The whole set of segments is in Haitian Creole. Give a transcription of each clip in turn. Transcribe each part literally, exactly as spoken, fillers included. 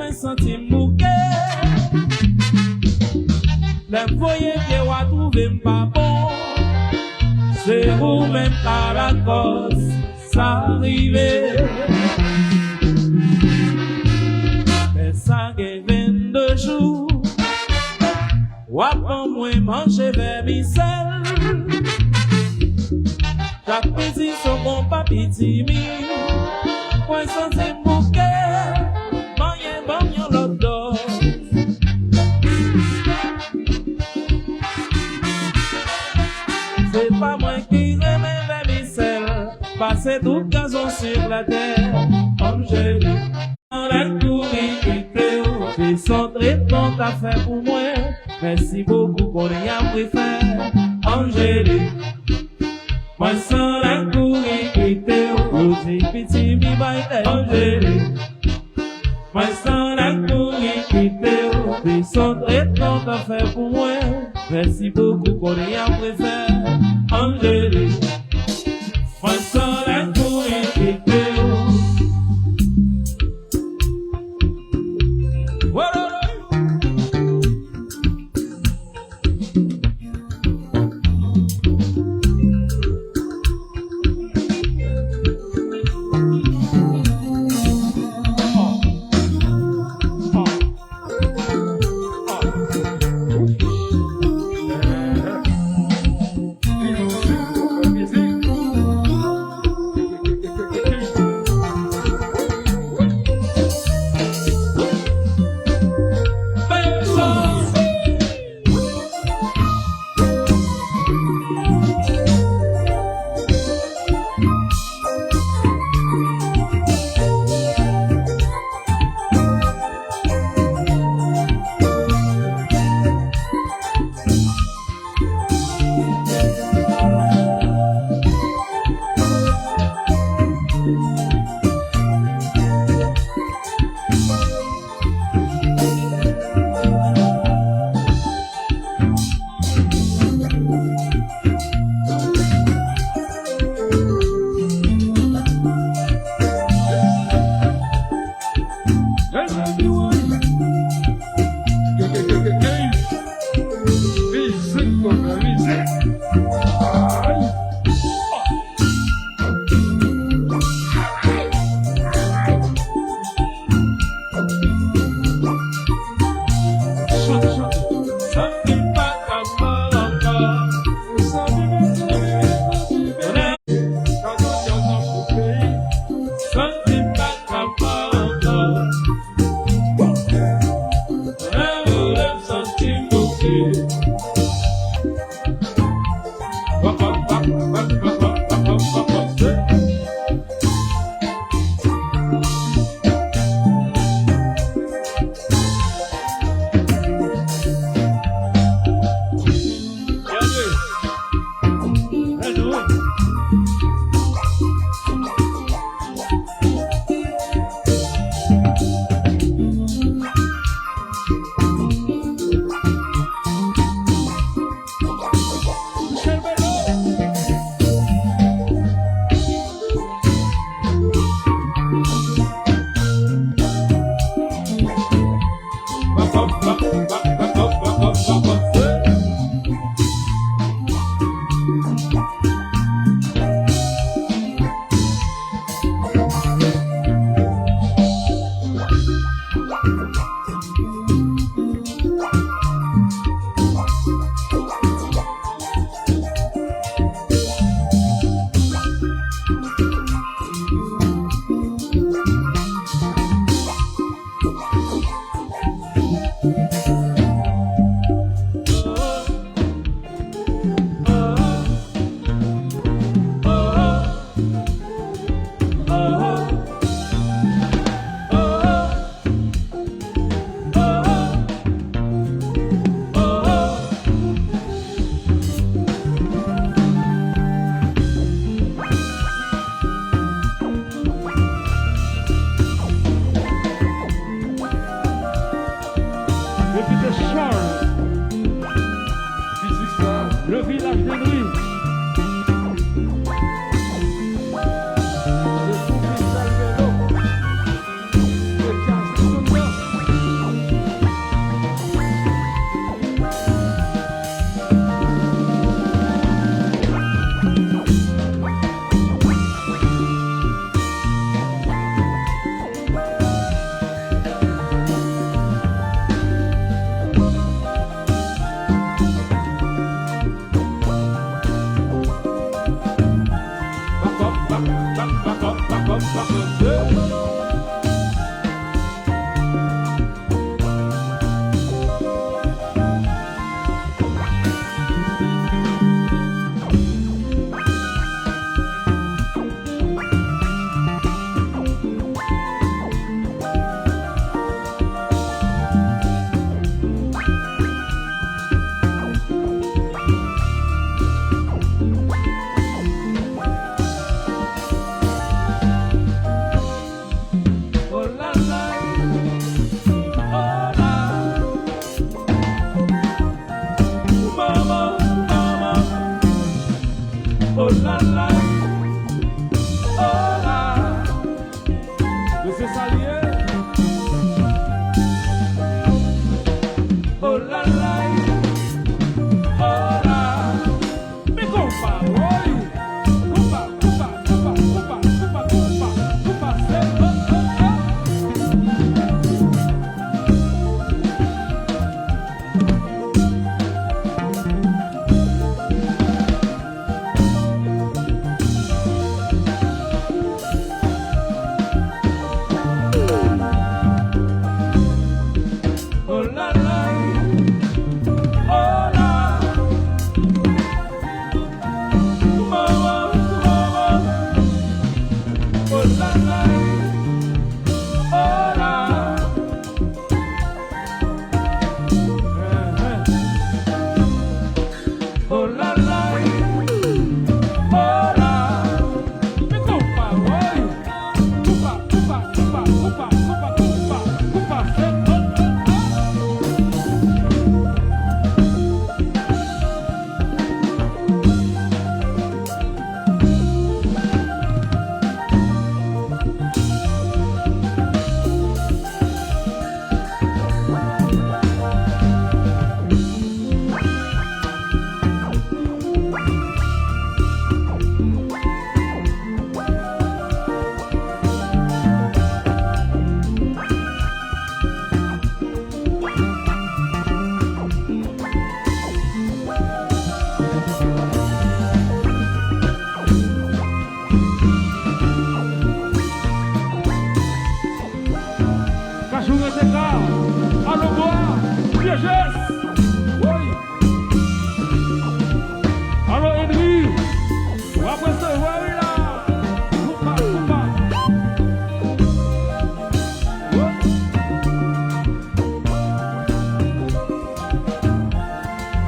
Mwen santi m bouke. Lè m voye pye w a twouve m pa bon. Se ou menm k a lakòz sa rive. Men sa gen vennde jou. W ap ban mwen manje vèmisèl. Chak piti se yon konpa pitimi. Mwen santi m bouke. Manyen ban m yon lòt dòz. Se pa mwen ki renmen vèmisèl. Pase tout gazon sou latè. Angeline. Mwen kouri kite w, se yon tretman w ta fè pou mwen. Mèsi bokou, konnen y ap refè. Angeline, mwen santi m kouri kite w, ou di piti mi bay tèt. Angeline, mwen santi m kouri kite w, se yon tretman w ta fè pou mwen. Mèsi bokou, konnen y ap refè. Angeline, mwen santi m kouri kite w. Seka, alo Bwa, Vye Jès, woy. Alo Henry, w ap resevwa wi la. Koupa, koupa. Woy.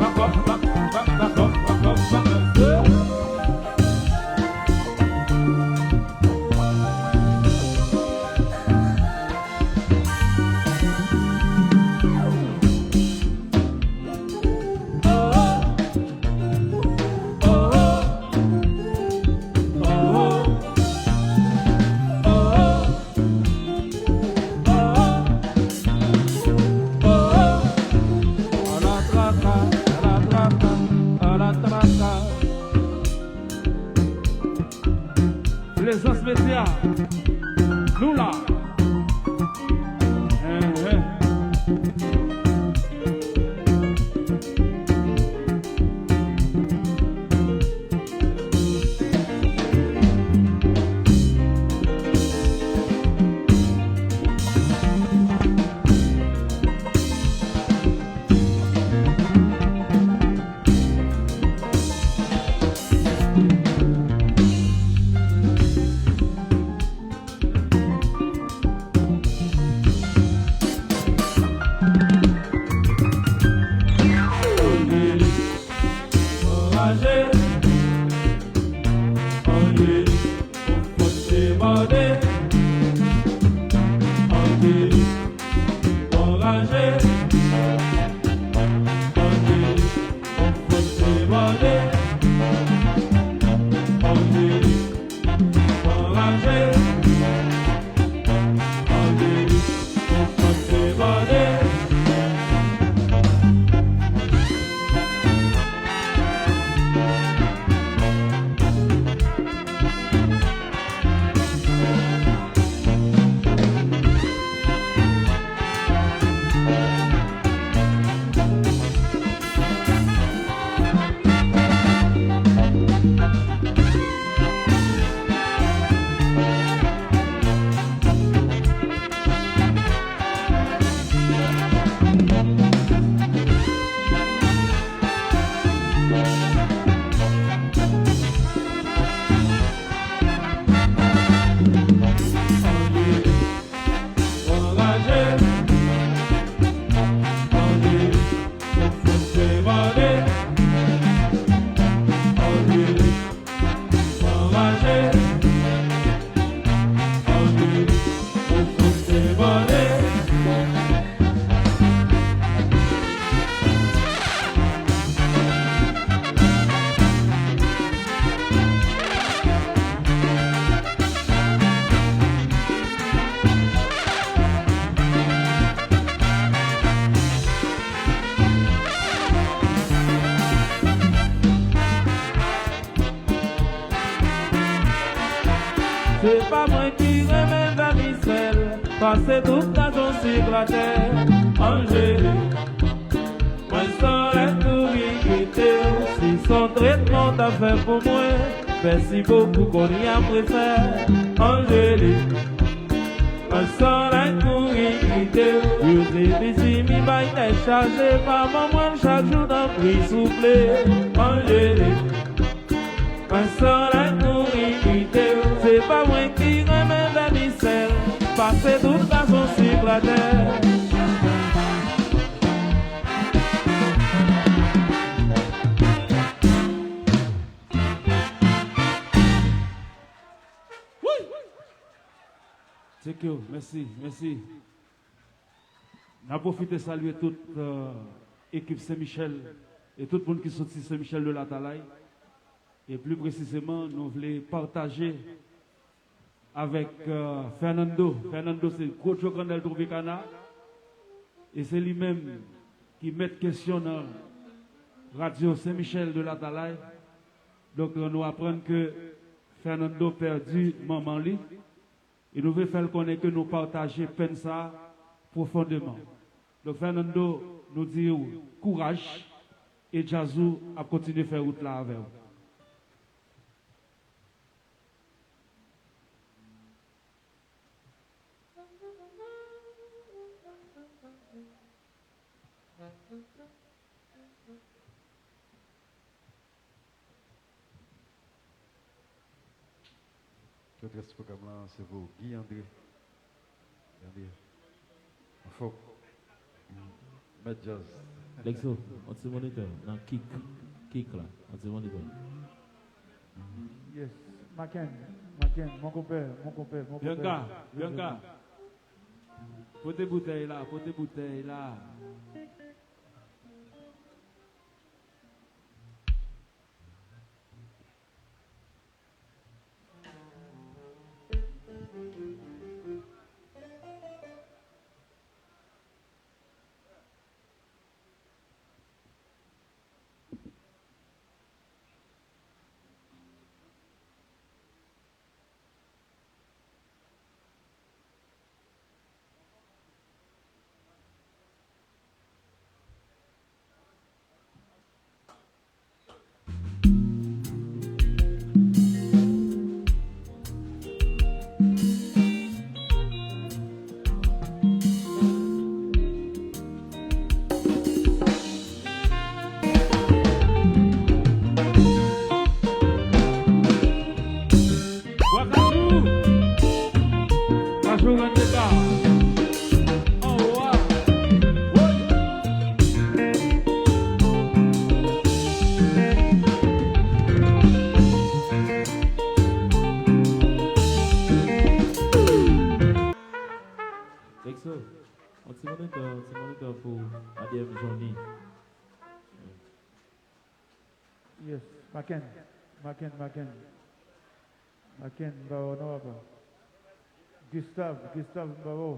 Back up, back, back, back up, back up, back up. A la traka, a la traka, a la traka. Plezans Medya, nou la. Enhen. Anjeli, anraje, Anjeli, ou fòk debòde. Anjeli, anraje, Anjeli, ou fòk debòde. Anjeli, anraje, Anjeli, ou fòk debòde. Anraje, anraje, ou fòk debòde. Anraje, anraje, ou fòk debòde. Se pa mwen ki renmen vèmisèl, pase tout gason sik latè. Anjeli, mwen san rèt kouri kite w. Si se yon tretman w ta fè pou mwen, mèsi bokou, kounye a m refè. Anjeli, mwen san rèt kouri kite w. Yo te di si mi bay tèt chaje, pa ban mwen l chak jou, tanpri, souple. Anjeli, mwen san rèt kouri kite w. Se pa mwen ki renmen vèmisèl, pase tout gason sik latè. Thank you. Mèsi, mèsi. N ap pwofite salye tout, euh, ekip Sen Michèl e tout moun ki soti Sen Michèl de Latalay. E pli presizeman, nou vle pataje avèk, euh, Fernando. Fernando se gwo djogannèl Tropicana. E se li menm ki mèt kesyon nan radyo Sen Michèl de Latalay. Donk, nou aprann ke Fernando pèdi manman li. E nou vle fè l konnen ke nou pataje pèn sa a pwofondeman. Donk, Fernando, nou di w kouraj e djaz ou ap kontinye fè wout la avè w. Tout rès pwogram lan, se pou Guy André. Guy André. Anfòm. Mèt djaz. Lexo, yon ti monitè nan kick, kick la. Yon ti monitè. Yes. Maken, Maken, mon konpè, mon konpè, mon konpè. Bianca, Bianca. Pote boutèy la, pote boutèy la. Bwa kajou! Kajou Randeka! Anwo a! Woy! Lexo, yon ti monitè, yon ti monitè pou A D M Johnny. Yes, Maken, Maken, Maken. Maken, m pa wè w non, papa. Gustave, Gustave, m pa wè w.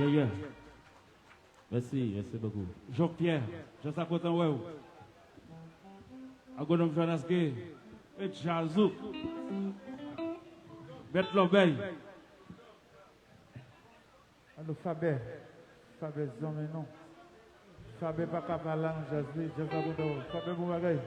Yeah, yeah. Mèsi, mèsi bokou. Jean Pierre, Jean sa kontan wè w. Agwonòm Jonas Gay, e Djazouk. Mèt Lòbèy. Alò, Fabè, Fabè zanmi nou. Fabè pa ka pa la nan djaz li, djaz la kontan wè w. Fabè bon bagay.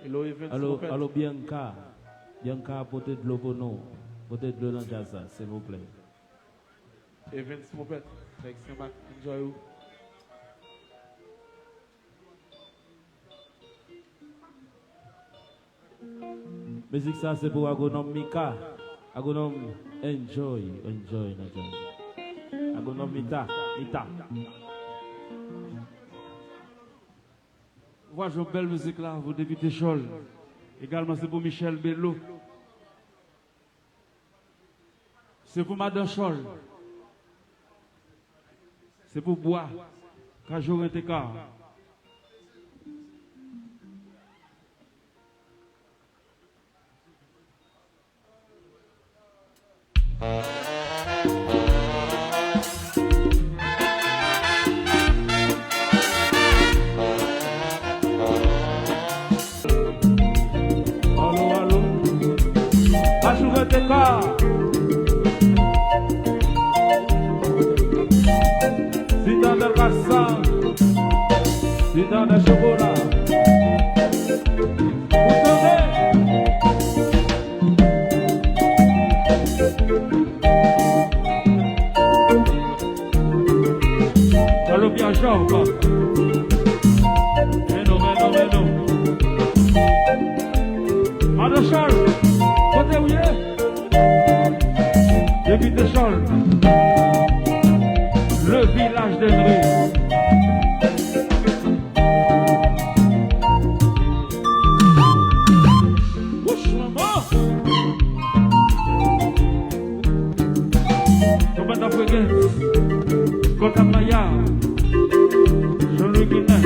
Hello, Evans Alo, Mopet. Alo, Bianca. Bianca, pote dlo pou nou. Pote dlo nan djaz la, silvouplè. Evans Mopet, nèg Senmak, enjoy ou. Mizik sa se pou Agwonòm Mika. Agwonòm, enjoy, enjoy nan djaz. Agwonòm Mita, Mita. Vwa jwe bèl mizik la pou Depite Chòl. Egalman se pou Michèl Belo. Se pou Madan Chòl. Se pou Bwa, Kajoren Teka. Alo, alo. Kajoren Teka. Sitandèl kasa. Sitandèl chokola. Ou tande? Alo, Pierre Jean, ankò. Men non, men non, men non. Madan Chòl, kote w ye? Depite Chòl, le village des Nègres. Wouch, manman! Konbatan Fregens, Kòt Amaya, Jean-Louis Guilain.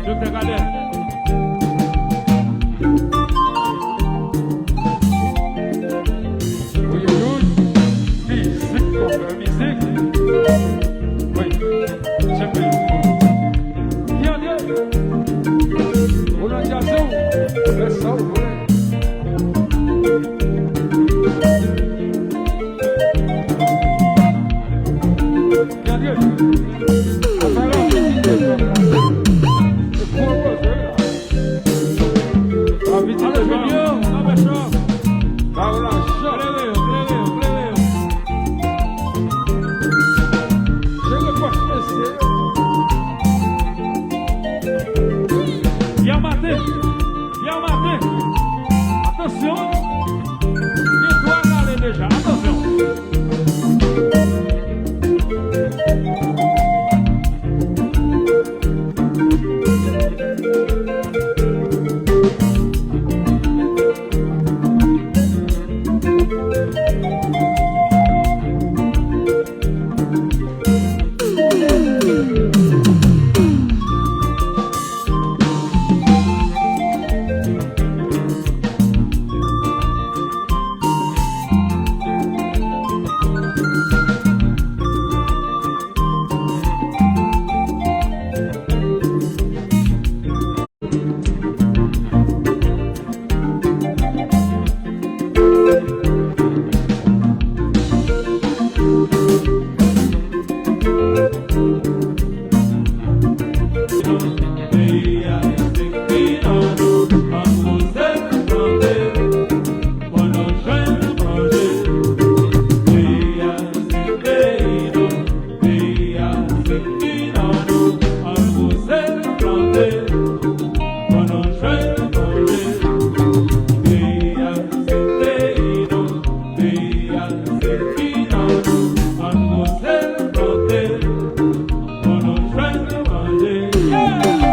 Doktè Kader. Wi, wi. Mizik, konpè, mizik. Wi. Tchèpè. Ki André? Ou nan djaz ou? Fè sa w vle. Gade. Sa la, se gwo koze la. Apitit devan. Ba yo lajan. Klere yo, klere yo, klere yo. Jere pòch mesye yo. Yè maten. Yè maten. Atansyon. Gen twa k ale deja. Atansyon. Peyi a se peyi nou, ann poze nou plante, pou nou jwenn manje. Peyi a se peyi nou, peyi a se peyi nou, ann poze nou plante, pou nou jwenn manje. Yeah!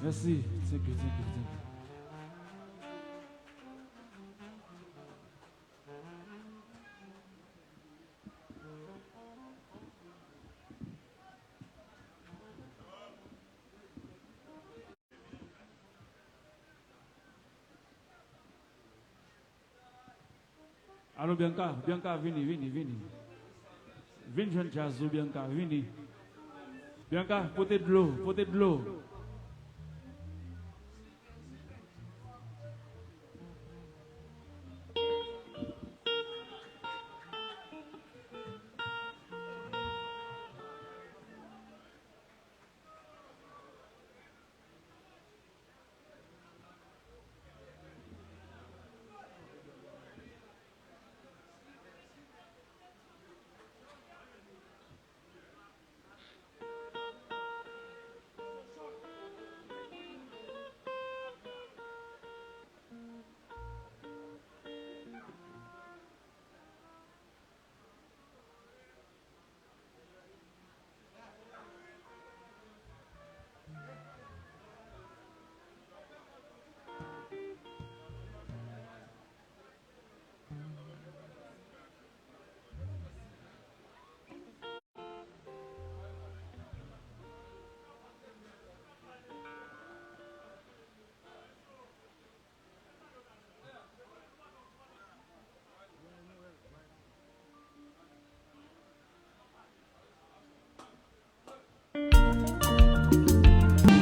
Mèsi. Thank you, thank you, thank you. Alo, Bianca, Bianca, vini, vini, vini. Vin jwenn djaz ou, Bianca, vini. Bianca, pote dlo, pote dlo.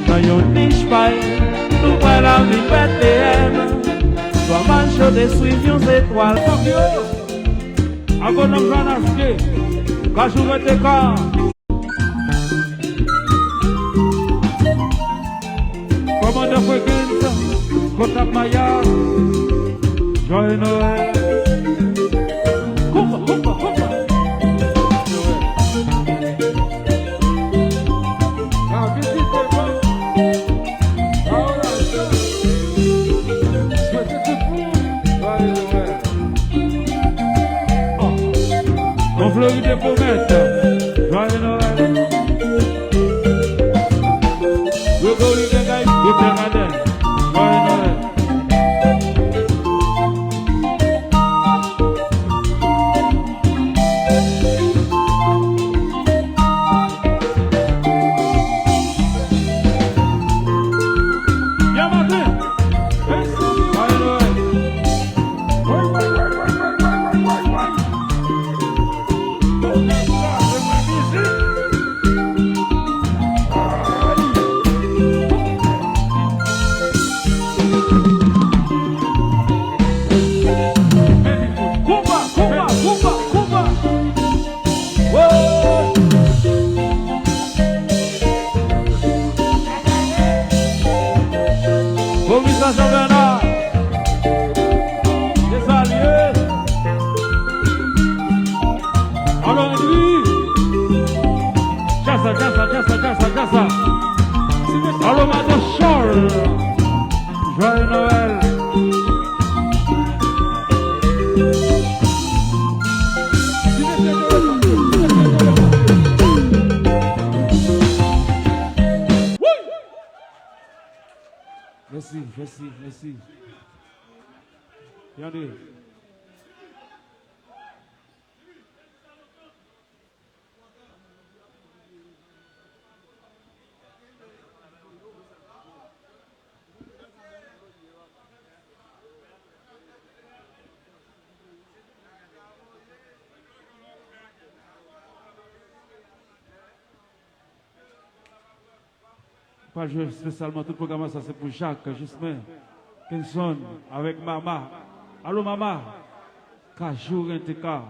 Nan yon nich pay, tou prè lavil Betleyèm, twa majo te swiv yon zetwal. Agwonòm Jonas K, Kajou Renteka. Kòmandan Frekans, Kòt ap Maya, Jwayè Nwèl. Konpa, konpa, konpa. Ka vizite mwen. Pawòl a sa. Swete tout moun Jwayè Nwèl. Bon, Floride pwomèt. Jwayè Nwèl. Gregori Gagay, Doktè Gaden. Jwayè Nwèl. Byen maten. Jwayè Nwèl. Konpa, konpa, konpa, konpa. Komisè Jean Bernard, se salye. Alo, Andri. Djasa, djasa, djasa, djasa, djasa. Alo, Madan Charles. Jwayè Nwèl. Mèsi, mèsi, mèsi. Yande. Pral jwe espesyalman tout pwogram sa, se pou Jacques, Jismen, Kenson, avèk Mama. Alo, Mama! Kajou Renteka.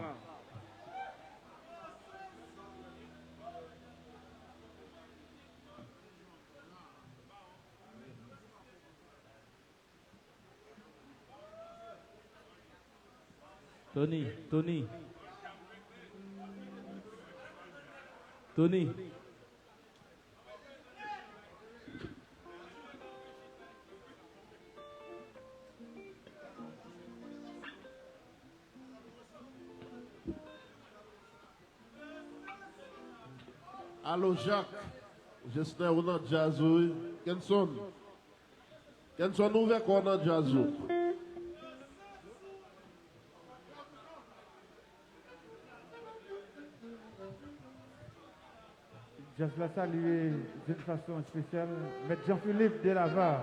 Tony, Tony. Tony. Alo, Jacques. Jistè, ou nan djaz ou, wi. Kenson, Kenson, ouvè kò w nan djaz ou. Djaz la salye d'une façon spéciale Mèt Jean Philippe Delavar.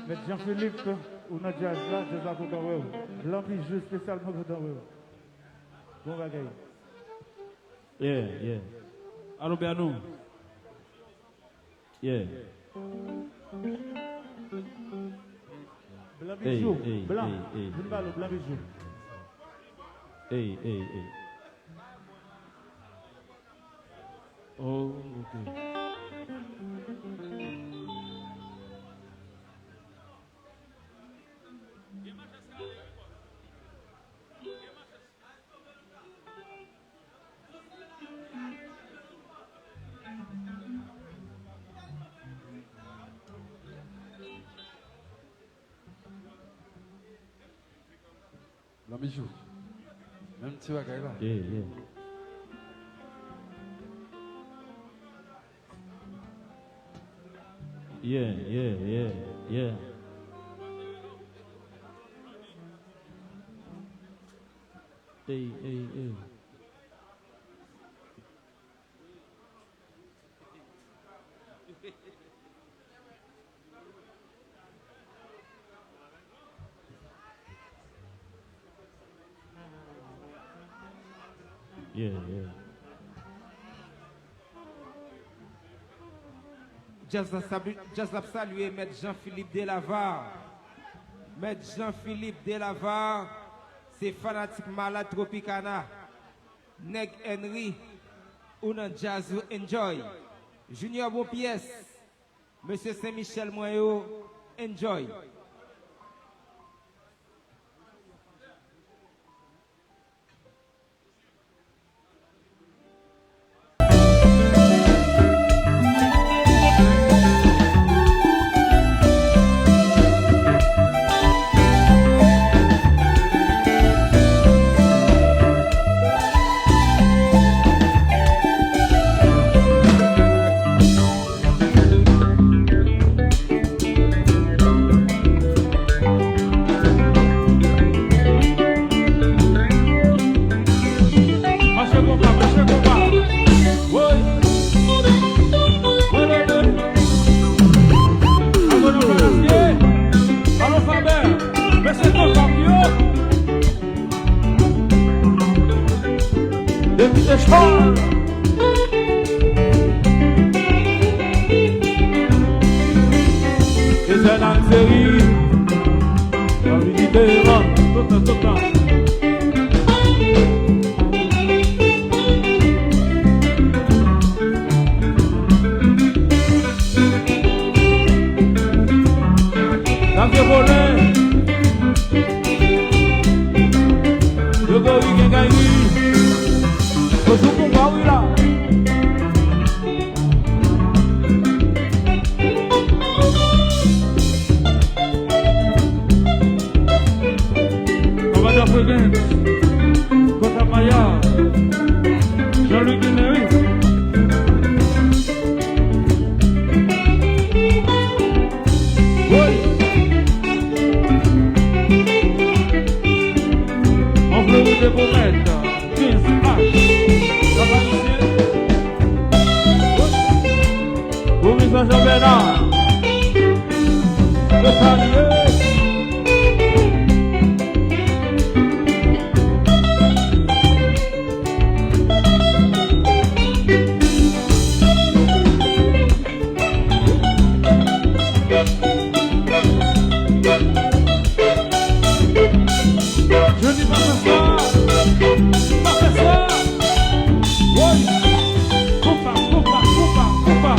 Mèt Jean Philippe, ou nan djaz la, djaz la kontan wè w. Blan Bijou espesyalman kontan wè w. Bon bagay. Yeah, yeah. Alo, Bènou. Yeah. Blan Bijou, Blan. Vin ba nou, Blan Bijou. Ey, ey, ey. Oh, ok. Blan Bijou. Menm ti bagay la. Yeah, yeah. Yeah, yeah, yeah, yeah. Ey, ey, ey. Yeah, yeah. Djaz la sabi-, djaz la ap salye Mèt Jean Philippe Delavar. Mèt Jean Philippe Delavar, se fanatik malad Tropicana. Nèg Henry, ou nan djaz ou, enjoy. Junior Bonpyès, mesye Sen Michèl mwen yo, enjoy. Mache konpa, mache konpa. Woy. Woy, woy, woy. Alò, Faber. Mesye konpa yo. Depite Charles. Etènèl seri. Anvi kite lan. Tout tan, tout tan. Nan vye vole. Yo gori gen gay wi. Yo sou pouvwa wi la. Anba Dafregan, Kòt Amaya, Jean-Luc Guinery. Woy! An Floride pou mèt. Prince H. Papa Lucien. Woy! Pou Michel Jean Bernard. Yo salye. Johnny, pa fè sa! Pa fè sa! Woy! Konpa, konpa, konpa, konpa!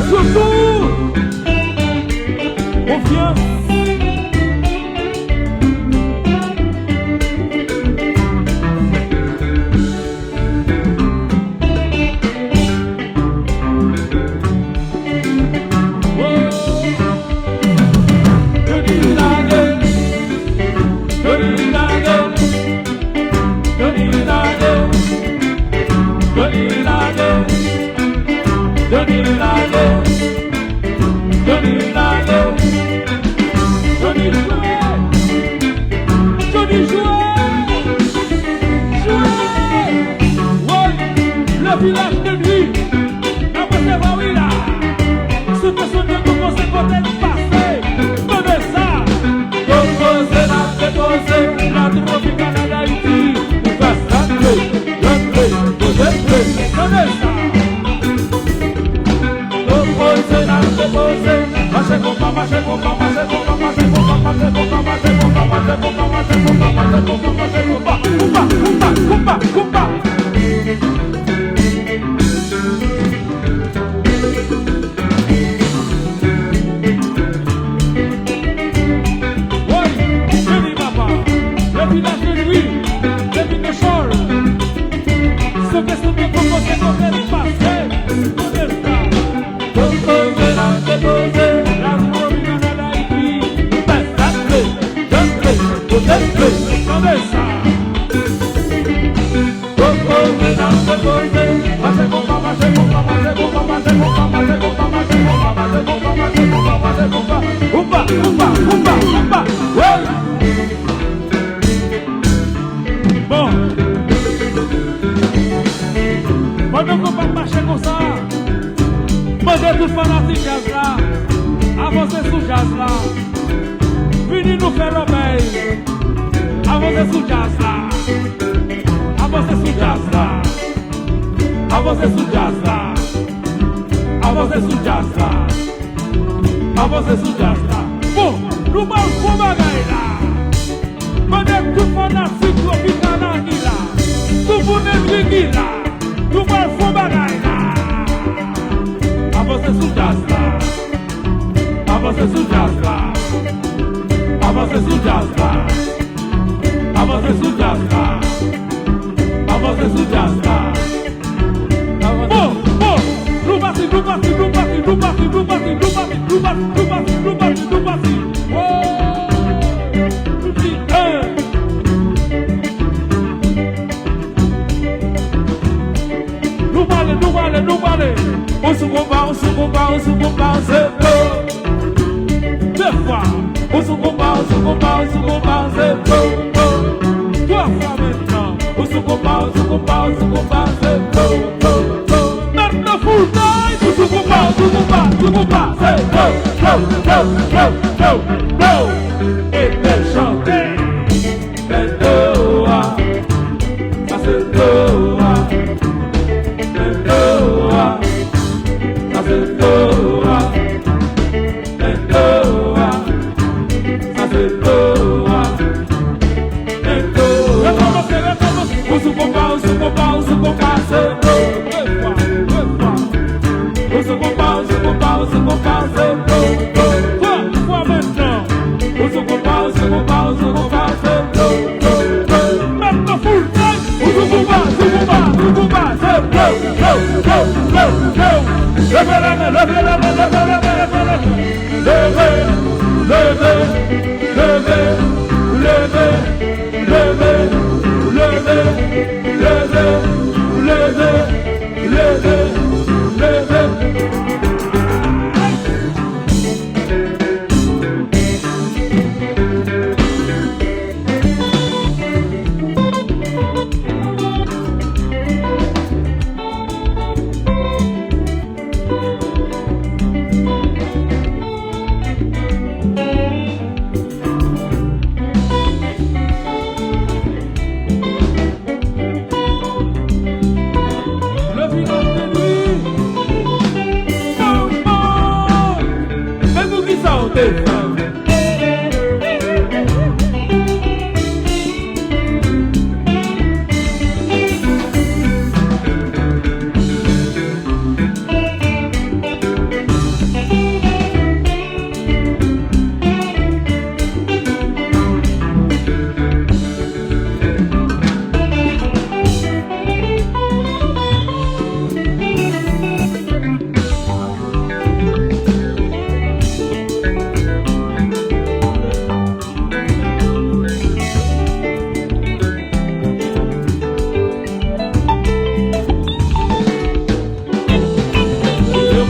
Sitou, konfyans. Johnny, jwe! Johnny, jwe! Jwe! Woy! Le vilaj de nwi! N ap resevwa wi la! Sou kesyon de nou konse kote n pase! Tande sa! Konpoze n ap depoze, la Tropicana Dayiti, nou fè sa n vle, jan n vle, kote n vle! Tande sa! Konpoze n ap depoze. Mache konpa, mache konpa, mache konpa, mache konpa, mache konpa, mache konpa, mache konpa, mache konpa, mache konpa, mache konpa, mache konpa, konpa, konpa, konpa. Woy, vini papa, le vilaj de nwi, le vilaj de chòl. Sou kesyon de konpoze, konpoze, pase, konpoze sa. Konpoze n ap depoze, la Tropicana Dayiti, nou fè sa n vle, jan n vle, kote n vle, tande sa. Konpoze n ap depoze, mache konpa, mache konpa, mache konpa, mache konpa, mache konpa, mache konpa, mache konpa, mache konpa, mache konpa, konpa, konpa, konpa, konpa, woy! Bon. Pandan konpa ap mache konsa, mande tout fanatik djaz la, avanse sou djaz la. Vini nou fè lòbèy. Avanse sou djaz la. Avanse sou djaz la. Avanse sou djaz la. Avanse sou djaz la. Avanse sou djaz la. Bon, nou pral fè yon bagay la. Mande tout fanatik Tropicana ki la, tout moun Enrique ki la, nou pral fè yon bagay la. Avanse sou djaz la. Avanse sou djaz la. Avanse sou djaz la. Avanse sou djaz la. Avanse sou djaz la. Bon, bon, nou pati, nou pati, nou pati, nou pati, nou pati, nou pati, nou pati, nou pati, nou pati, nou pati. Oh, nou di, eh. Nou pale, nou pale, nou pale. Ou sou konpa, ou sou konpa, ou sou konpa, se bon. De fwa. Ou sou konpa, ou sou konpa, ou sou konpa, se go, go. Twa fwa mentnan. Ou sou konpa, ou sou konpa, ou sou konpa, se go, go, go. Mentnan full time. Ou sou konpa, ou sou konpa, sou konpa, se go, go, go, go, go, go. E bèl chante. Bèl do a. Sa se do a. Bèl do a. Sa se do a. Sa se do a. Sa se do a. Ou sou konpa, ou sou konpa, ou sou konpa, se do. Ou sou konpa, ou sou konpa, ou sou konpa, se do, do. Twa fwa mentnan. Ou sou konpa, ou sou konpa, ou sou konpa, se do, do, do. Mentnan full time. Ou sou konpa, sou konpa, sou konpa, se blow, blow, blow, blow, blow. Leve la men, leve la men, leve la men, leve la men. Leve, leve, leve, leve, leve, leve, leve, leve, leve, leve. Le vilaj de nwi. Manman! Men poukisa w te fè m?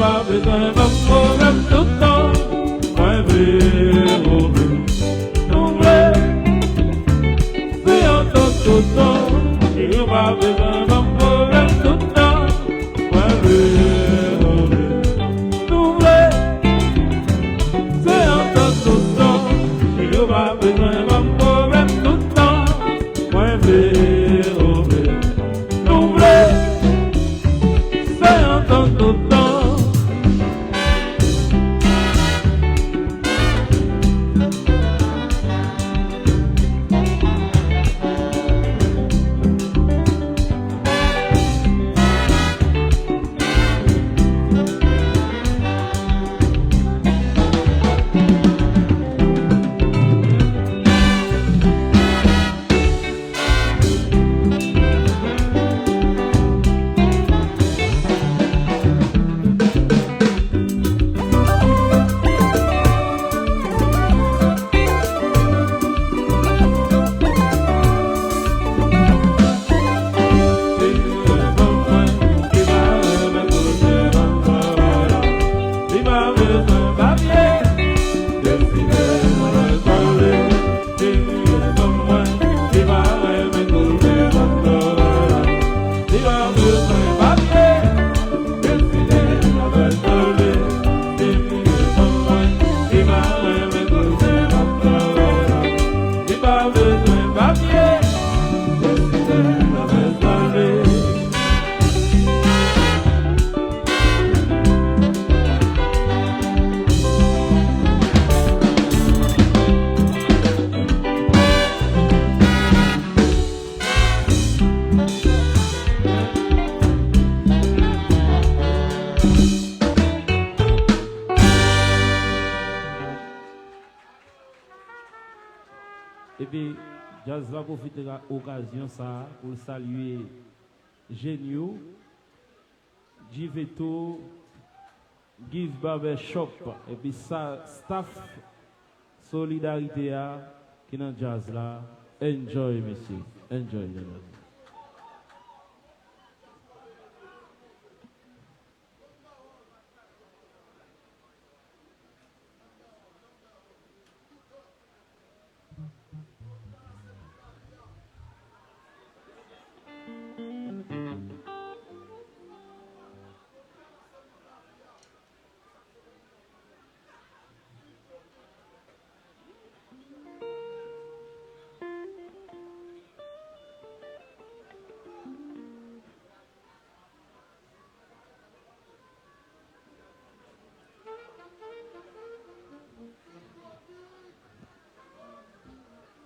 Pa bezwen ban m pwoblèm tout tan, mwen vle ou vle, nou vle. Se antant tout tan, cheri, ou pa bezwen ban m pwoblèm tout tan, mwen vle ou vle, nou vle. Se antant tout tan, cheri, ou pa bezwen ban m pwoblèm tout tan, mwen vle ou vle, nou vle. Se antant tout tan. Epi, djaz la pwofite okazyon sa a pou l salye Jenio, Jiveto, Give Barber Shop, epi sa, staff Solidarité a ki nan djaz la. Enjoy, mesye. Enjoy, mesye.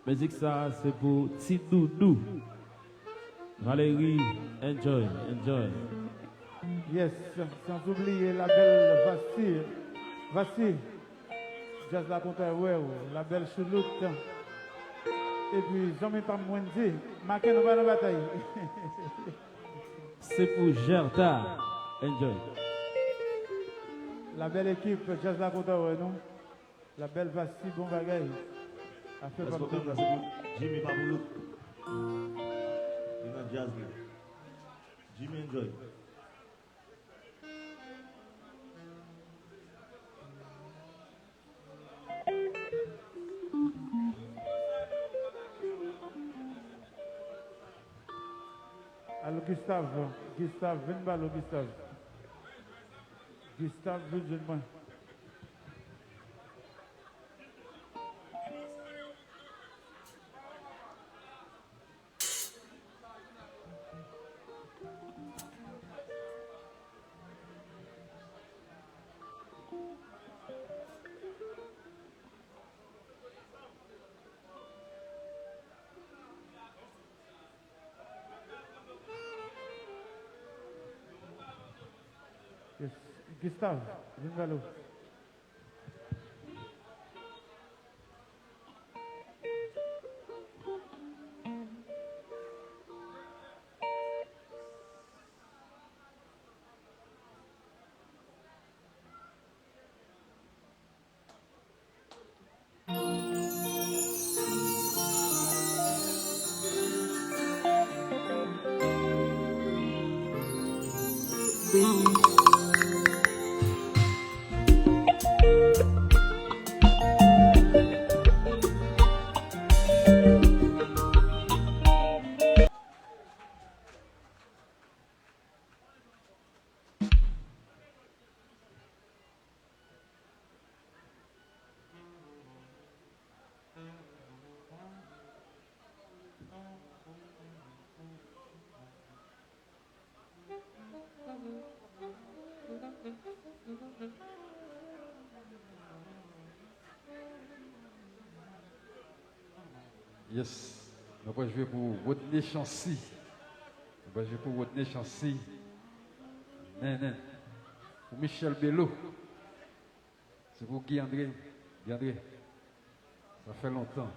Mizik sa a se pou Ti Doudou. Valérie, enjoy, enjoy. Yes, sans oublier la belle Vasti. Vasti, djaz la kontan wè w, la belle Chouloute. Epi, zanmi pa m Wendy, make nou pa nan batay. Se pou Gerta. Enjoy. La belle équipe, djaz la kontan wè nou. La belle Vasti, bon bagay. Afè pa m. Jimmy pa pou louk. Li nan djaz li. Jimmy enjoy. Alo Gustave, Gustave, vin ba lo Gustave. Gustave, vin jwenn mwen. Yes. Gustave, vin ba lo. Yes. Nou pral jwe pou Rodney Chancy. Nou pral jwe pou Rodney Chancy. Nen, nen. Pou Michel Bello. Se pou Guy André. Guy André. Sa fè lontan.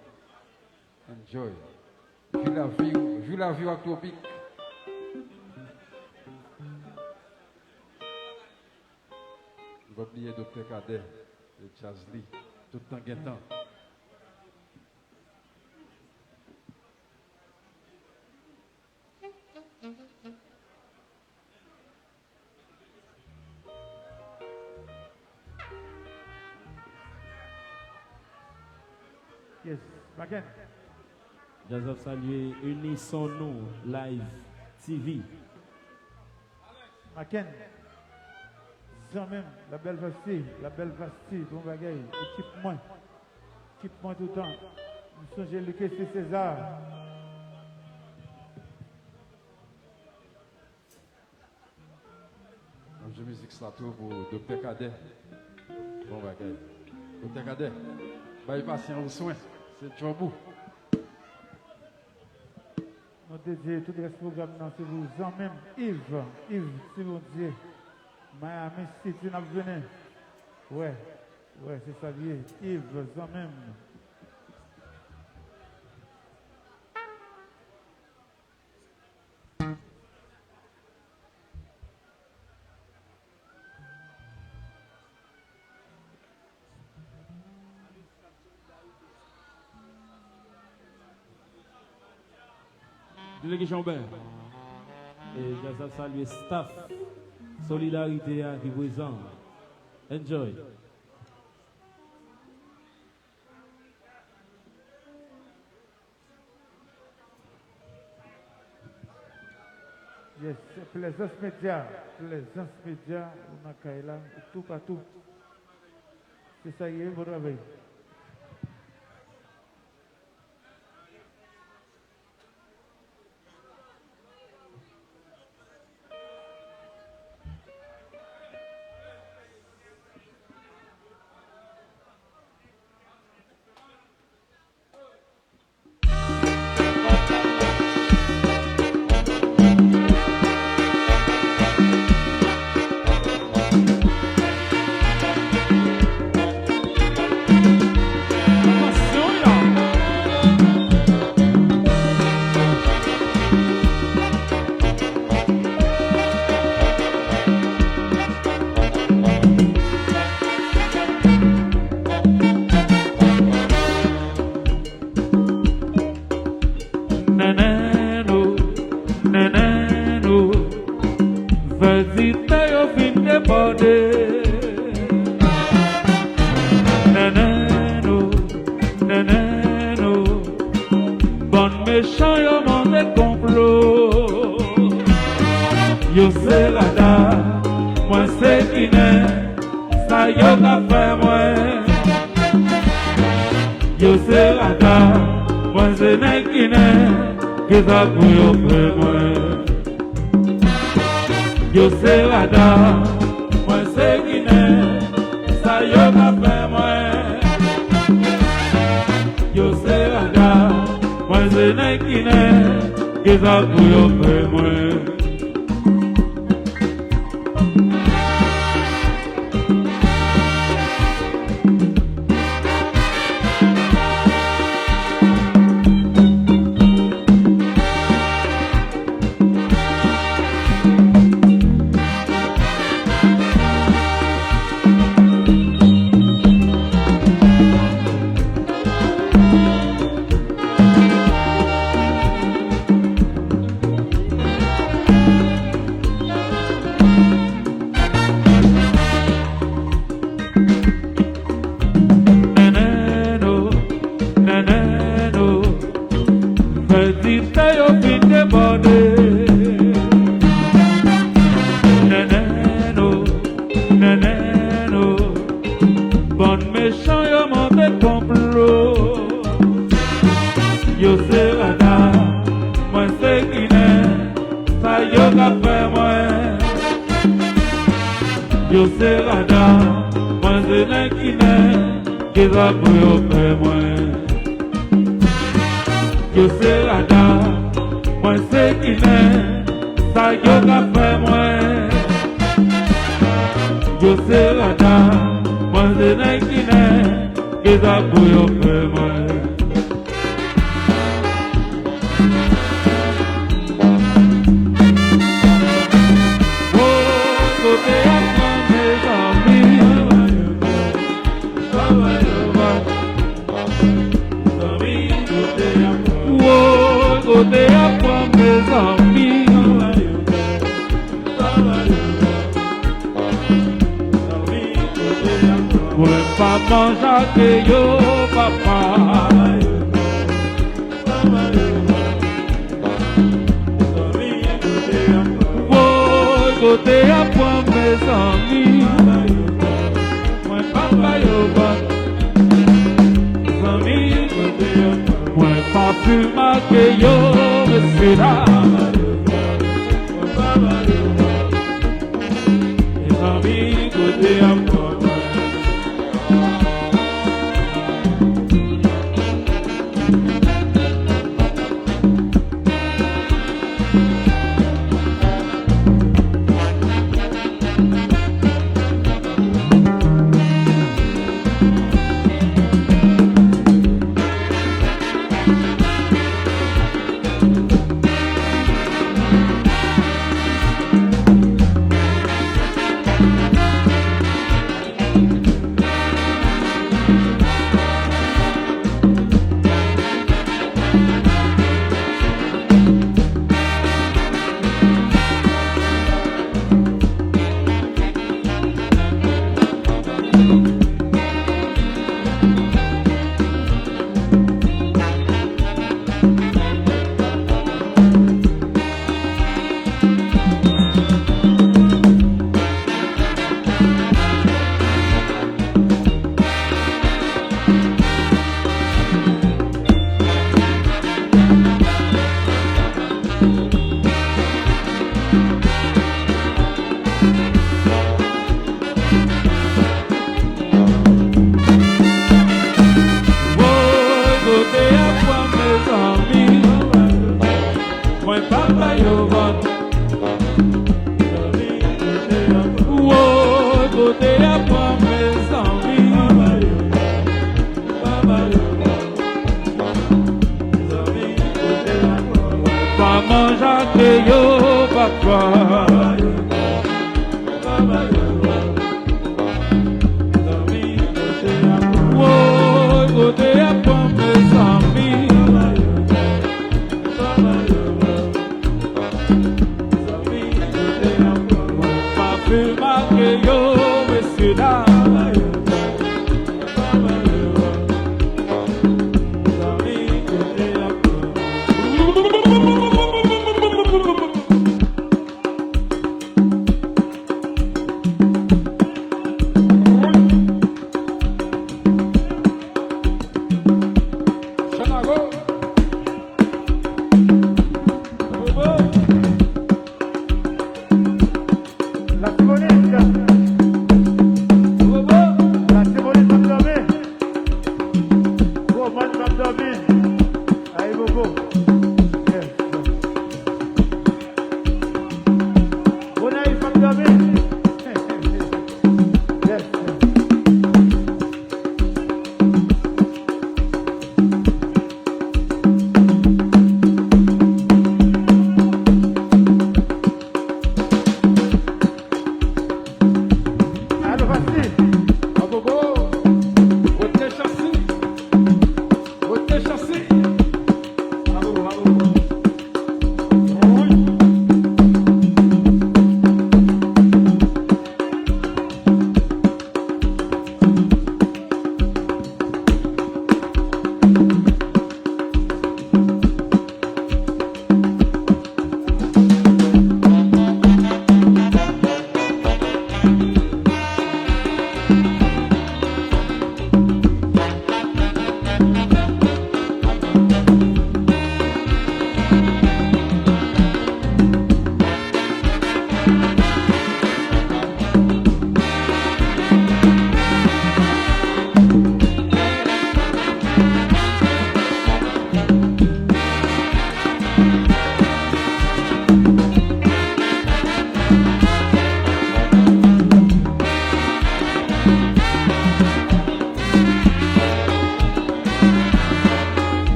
Enjoy. Jwi lavi w, jwi lavi w ak Twopik. Nou pa bliye Doktè Kadè, e Jazz li, tout tan gen tan. Yes, Maken. Jazz ap salye Unison Nou Live T V. Maken, zanmi m, La Belle Vasti, La Belle Vasti, bon bagay, ekip mwen, ekip mwen toutan. M sonje Luc César. N ap jwe mizik sa tou pou Doktè Kadè. Bon bagay. Doktè Kadè, bay pasyan ou swen. Se djòb ou. Nou dedye tout rès pwogram nan, se pou zanmi m, Yves, Yves Ti Bondye, Miami City, n ap vini. Wè, wè, se sa l ye, Yves, zanmi m. Delege Jean Aubert. E jazz ap salye staff Solidarité a ki prezan. Enjoy. Yes, Plaisance Media, Plaisance Media, ou nan kay la, ou toupatou. Se sa ye, bon travay. Nènèn o, nènèn o, vèditè yo fin debòde. Nènèn o, nènèn o, bann mechan yo monte konplo. Yo se rada, mwen se ginen, sa yo ka fè mwen. Yo se rada, mwen se nèg ginen, kisa pou yo fè mwen. Yo se rada, mwen se ginen, sa yo ka fè mwen. Yo se rada, mwen se nèg ginen, kisa pou yo fè mwen. Nènèn o, nènèn o, vèditè yo fin debòde. Nènèn o, nènèn o, bann mechan yo monte konplo. Yo se rada, mwen se ginen, sa yo ka fè mwen. Yo se rada, mwen se nèg ki nèg, kisa pou yo fè mwen? Yo se rada, mwen se ki nèg, sa yo ka fè mwen? Yo se rada, mwen se nèg ki nèg, kisa pou yo fè mwen? Woy, kote y ap pran mezanmi? Woy, kote y ap pran mezanmi? Mwen pa manje ak yo, papa. Woy, kote y ap pran mezanmi? Mwen pa ba yo vòt. Mwen pa fimen ak yo, mesye dam. Mezanmi, kote y ap pran mwen? Woy, kote y ap pran mezanmi? Mwen pa ba yo vòt. Woy, kote y ap pran mezanmi? Pa manje ak yo, papa. Woy, kote y ap pran mezanmi? Pa fimen ak yo, mesye dam. Latibonit. Latibonit, pa dòmi. Gwo mòn, pa dòmi. Ayibobo. Yes. Gonayiv, pa dòmi. Yes. Alo, Fasi. Agogo. Kote Chasi? Kote Chasi? Agogo, agogo.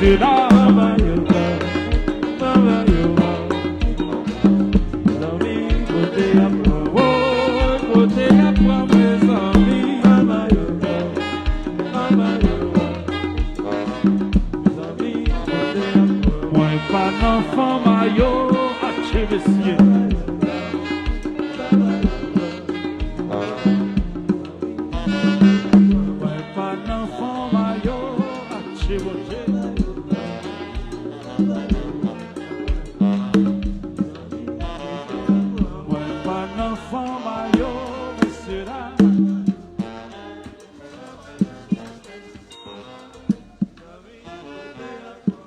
Se la, mama yo, mama yo. Zanmi, kote y ap pran, woy, kote y ap pran, mezanmi, mama yo, mama yo. Zanmi, kote y ap pran. Mwen pa nan fanm a yo, atche mesye. Mwen pa nan fanm a yo, atche Bondye. Mwen pa nan fanm a yo, mesye dam.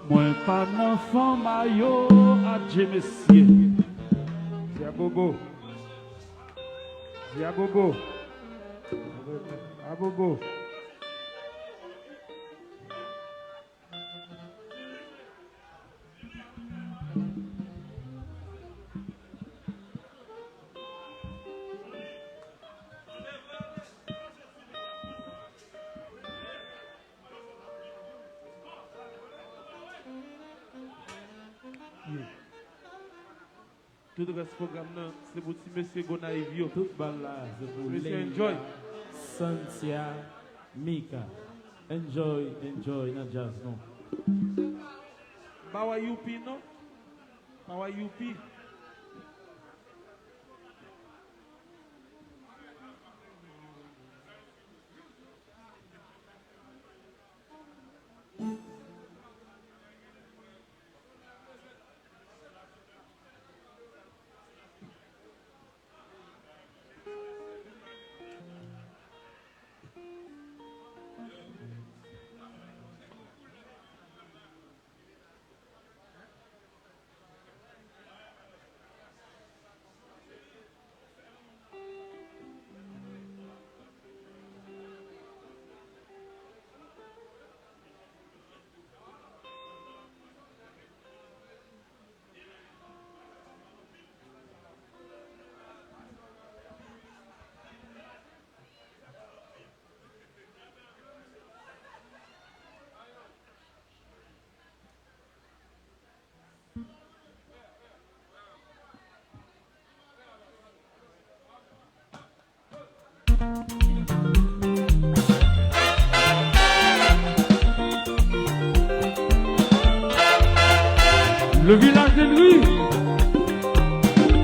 Mwen pa nan fanm a yo, adje mesye. Di a gogo. Di a gogo. A gogo. Yeah. Tout rès pwogram nan, se pou ti mesye Gonayiv yo. Tout bal la, se pou Mesye Leila, Enjoy. Santia, Mika. Enjoy, enjoy nan djaz nou. Pa wè Youpi non. Pa wè Youpi. Le village de Dri,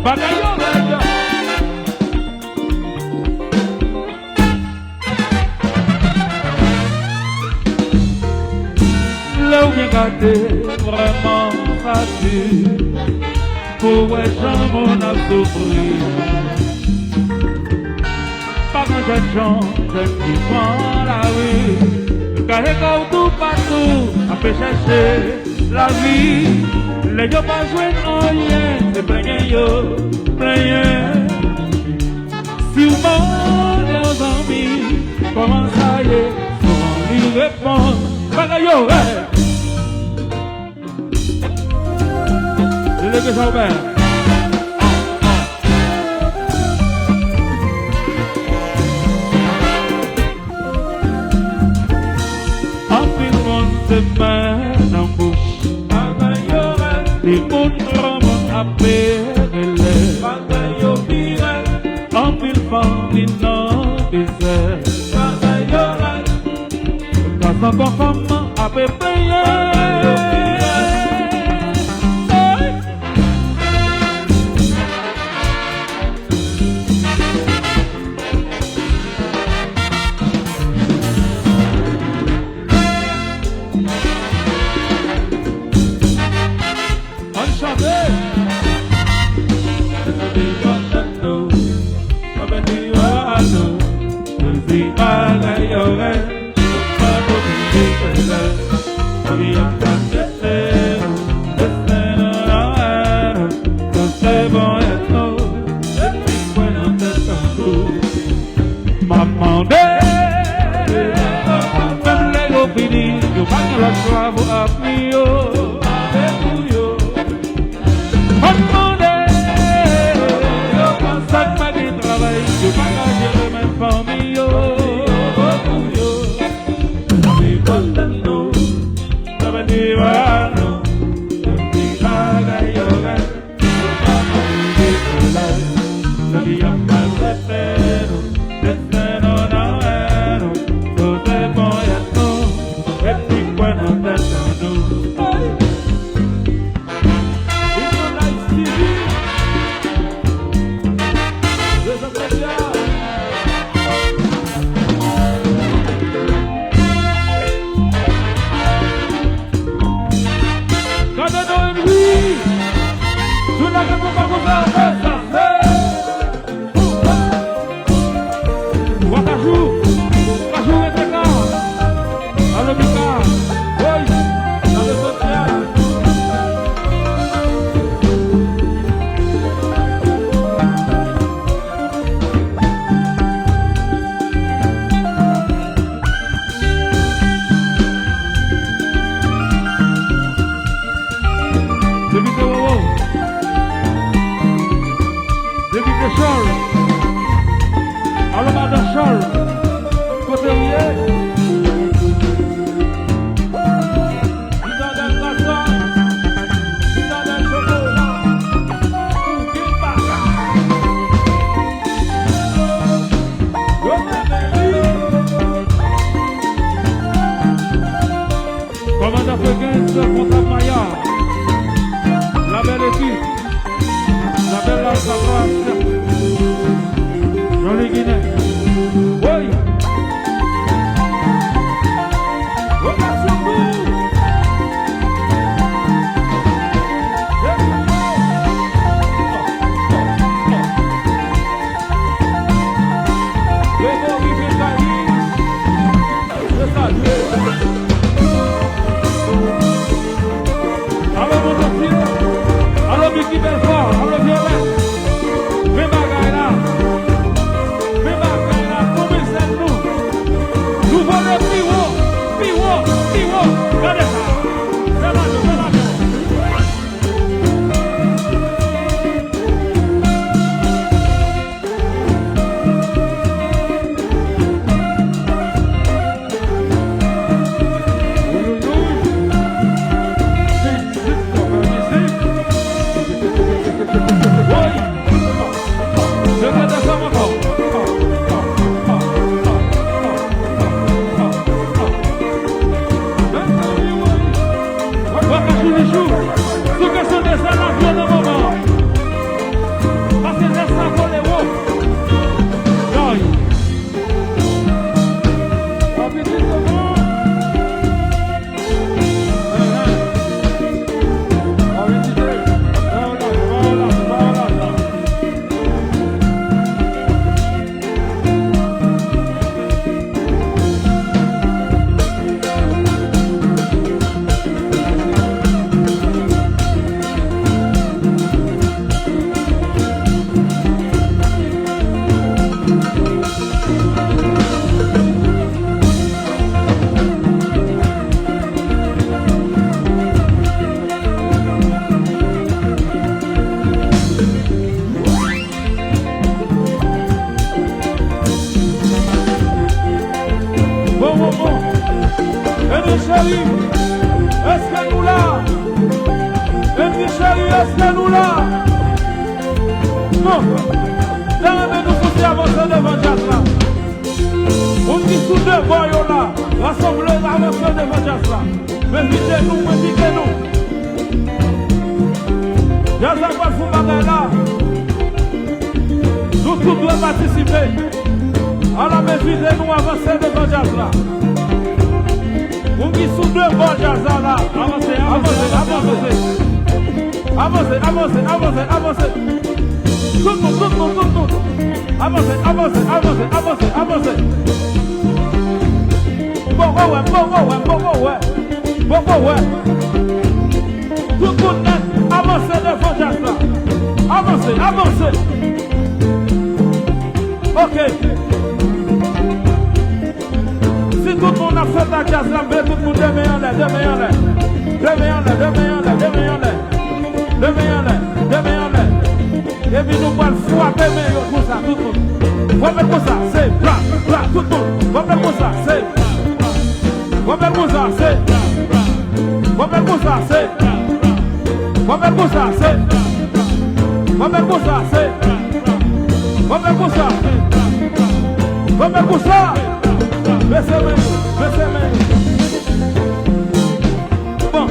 bagay yo rèd. Lè w byen gade, vrèman sa di, pou w wè jan moun ap soufri. Pa gen jèn jan, jèn ki pran lari, kale kò w toupatou, ap chèche lavi. Lè yo pa jwenn anyen, se plenyen yo plenyen. Si w mande yon zanmi kòman sa ye, souvan li reponn, bagay yo rèd. Delege Jobè. Anpil moun se men nan bouch. Timoun granmoun ap rele. Anpil fanmi nan mizè. Gras ankò fanm nan ap plenyen. Ann chante! M ap mande, menm lè yo fini, yo pa gen lòt chwa pou avni yo. M ap mande, sa k pa gen travay, yo pa ka jere menm fanmi yo. Yo, yo, yo. Gade nou, wi. Tout la gen pou pa pou fè sa. Wakajou, Wakajou rete ka. Alo Mika, woy, sa te soti a. Depite Wowo. Depite Chòl. Alo madan Chòl. Kote w ye? Zitadèl Kasa. Zitadèl Chokola. Ou gen bagay. Yo te beni. Kòmandan Frekans, Kontab Maya, la belle équipe, la belle Alcatraz, Jean-Louis Guinet. Woy! Rotasyon tou! Grégory Fekali. Se sa l ye. Alo Montansiye, alo Micky Belfort, alo Violette. Men bagay la. Men bagay la, konbyen sèn nou? Nou vole pi wo, pi wo, pi wo. Gade sa. Fè lajan, fè lajan. Wakajou Michou, sou kesyon de sa, n ap jwe nan moman. Pase lè sa vole wo. Joy. Bon, bon, bon. Eddy Chéri, èske nou la? Eddy Chéri, èske nou la? Non. Mwen renmen nou soti avanse devan djaz la. Moun ki sou de bò yo la, rasanble avanse devan djaz la. M envite nou, m envite nou. Djaz la pral fè yon bagay la. Nou tout dwe patisipe. Ala m envite nou avanse devan djaz la. Moun ki sou de bò djaz la la. Avanse, avanse, avanse. Avanse, avanse, avanse, avanse. Tout moun, tout moun, tout moun. Avanse, avanse, avanse, avanse, avanse. Poko wè, poko wè, poko wè. Poko wè. Tout moun nèt, avanse devan djaz la. Avanse, avanse. Ok. Si tout moun ap fèt ak djaz la, m vle tout moun de men anlè, de men anlè. De men anlè, de men anlè, de men anlè. De men anlè, de men anlè. Epi nou pral frape men yo konsa, tout moun. Frape l konsa, se bra, bra, tout moun. Frape l konsa, se bra, bra. Frape l konsa, se bra, bra. Frape Se. Fò fè l konsa, se. Fò fè l konsa, se. Fò fè l konsa. Fò fè l konsa. Bese men, bese men. Bon,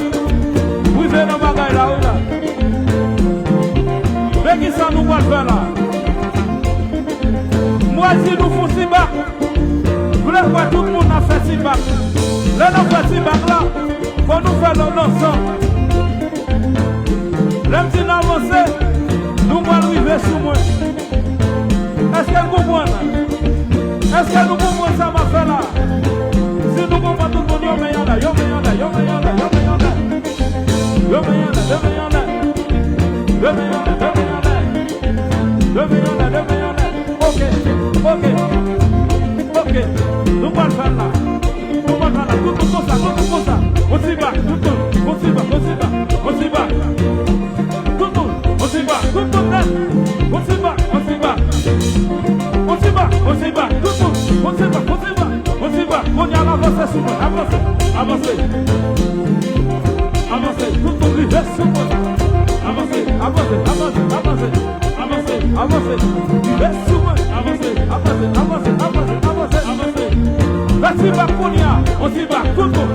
rive nan bagay la, wi la. Men kisa nou pral fè la? Mwen di nou fè ti bak. M vle wè tout moun ap fè ti bak. Lè n ap fè ti bak la, fò nou fè l ann ansanm. Lè m di n avanse, nou pral rive sou mwen. Èske n konprann? Èske nou konprann sa m ap fè la? Si nou konprann, tout moun, yon men anlè, yon men anlè, yon men anlè, yon men anlè. Yon men anlè, yon men anlè. Yon men anlè, yon men anlè. Yon men anlè, yon men anlè. Ok, ok, ok. Nou pral fè l la. Nou pral fè l la. Tout moun konsa, tout moun konsa. Yon ti bak, tout moun. Yon ti bak, yon ti bak, yon ti bak. Tout moun, yon ti bak, tout moun nèt. Yon ti bak, yon ti bak. Yon ti bak, yon ti bak, tout moun. Yon ti bak, yon ti bak, yon ti bak. Kounye a, avanse sou mwen, avanse, avanse. Avanse, tout moun rive sou mwen. Avanse, avanse, avanse, avanse. Avanse, avanse, rive sou mwen. Avanse, avanse, avanse, avanse, avanse, avanse. Fè ti bak kounye a, yon ti bak, tout moun.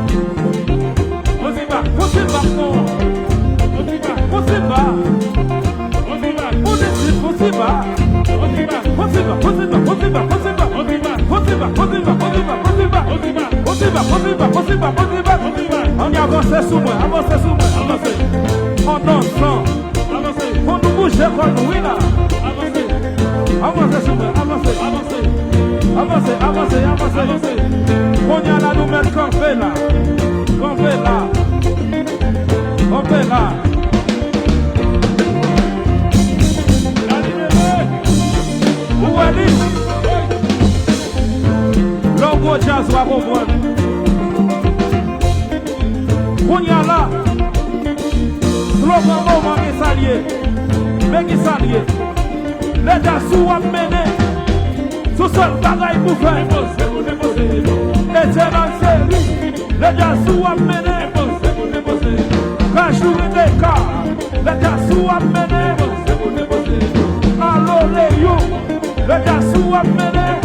Yon ti bak, yon ti bak, non. Yon ti bak, yon ti bak. Yon ti bak, yon ti bak, yon ti bak. Yon ti bak, yon ti bak, yon ti bak, yon ti bak, yon ti bak. Yon ti bak, yon ti bak, yon ti bak, yon ti bak, yon ti bak. Yon ti bak, yon ti bak, yon ti bak, yon ti bak, yon ti bak. Ann avanse sou mwen, avanse sou mwen, avanse. Ann ansanm. Avanse. Fò nou bouje kò nou, wi la. Avanse. Avanse sou mwen, avanse. Avanse. Avanse, avanse, avanse. Avanse. Kounye a la, nou mèt kanpe la. Kanpe la. Kanpe la. Ou wè li? Lè w gwo djaz, w a konprann. Kounye a la, slogan moman gen sa l ye. Men ki sa l ye. Lè djaz ou ap mennen, se sèl bagay pou fè. Eternal Serie, lè djaz ou ap mennen. Kajou Rebecca, lè djaz ou ap mennen. Alo Leyo, lè djaz ou ap mennen.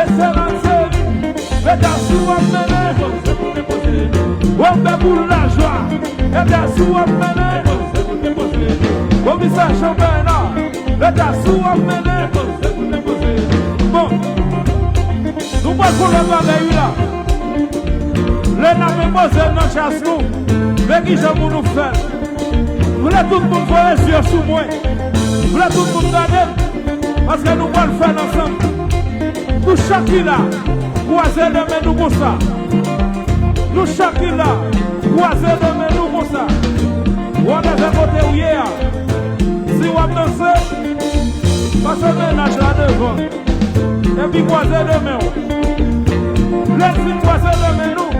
Eternal Serie, lè djaz ou ap mennen. Wòbè Boul Lajwa, lè djaz ou ap mennen. Komisè Jean Bernard, lè djaz ou ap mennen. Bon, nou pral fè yon lòt bagay, wi la. Lè n ap enpoze nan djaz nou, men kijan pou nou fè l. M vle tout moun voye zye sou mwen. M vle tout moun gade m, paske nou pral fè l ansanm. Nou chak ki la, kwaze de men nou konsa. Nou chak ki la, kwaze de men nou konsa. Whatever kote w ye a, si w ap danse, pase mennaj la devan. Epi kwaze de men w. Lè n fin kwaze de men nou,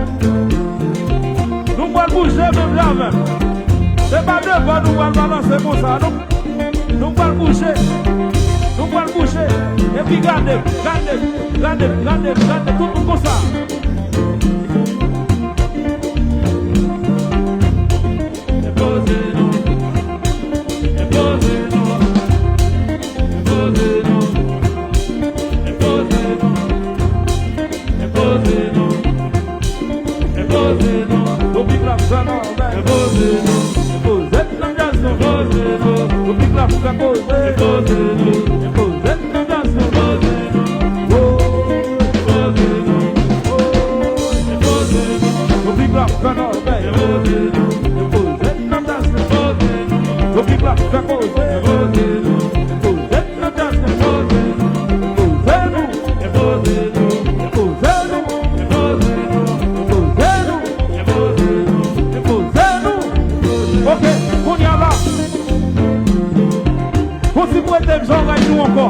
nou pral bouje menm jan avè m. Se pa de bò nou pral balanse konsa, non. Nou pral bouje. Nou pral bouje. Epi gade, gade, gade, gade, gade, tout moun konsa. Enpoze nou. Enpoze nou. Enpoze nou. Enpoze nou. Enpoze nou. Enpoze nou. Yon big love, sa nou, enpoze nou. Enpoze nan djaz nou. Enpoze nou. Yon big love, sa koze. Enpoze nou. Enpoze nan djaz nou. Enpoze nou. Oh, enpoze nou. Oh, enpoze nou. Yon big love, sa nou, enpoze nou. Enpoze nan djaz nou. Enpoze nou. Yon big love, sa koze. Enpoze nou. Enpoze nan djaz nou. Enpoze nou. Enpoze nou. Enpoze nou. Enpoze nou. Enpoze nou. Enpoze nou. Enpoze nou. Ok, kounye a la. Fò ti prete m zòrèy nou ankò.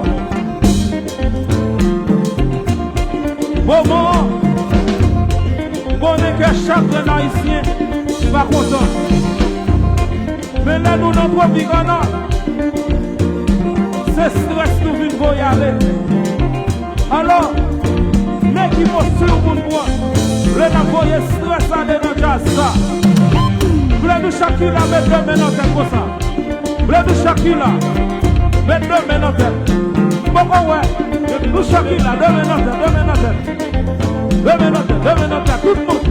Moman an, m konnen ke chak grenn Ayisyen pa kontan. Men lè nou nan Tropicana, se strès nou vin voye ale. Alò, men ki postir pou n pran lè n ap voye strès ale nan djaz sa. Vle nou chak ki la, met de men nan tèt konsa. Vle nou chak ki la, met de men nan tèt. Poko wè, nou chak ki la, de men nan tèt, de men nan tèt. De men nan tèt, de men nan tèt, tout moun.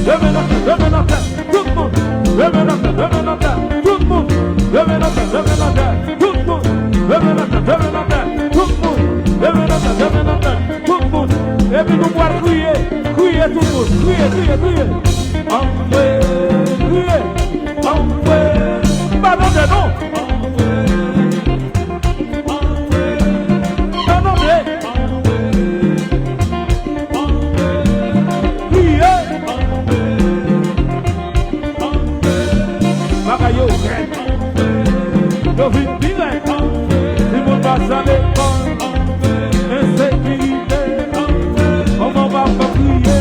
De men nan tèt, de men nan tèt, tout moun. De men nan tèt, de men nan tèt, tout moun. De men nan tèt, de men nan tèt, tout moun. De men nan tèt, de men nan tèt, tout moun. De men nan tèt, de men nan tèt, tout moun. Epi nou pral kriye, kriye tout moun. Kriye, kriye, kriye. Anmwe, kriye. Anmwe. M pa tande non. Anmwe. Anmwe. Kriye. Bagay yo rèd. Yo vin pi rèd. Timoun pa sa lekòl. Ensekirite. Manman papa kriye.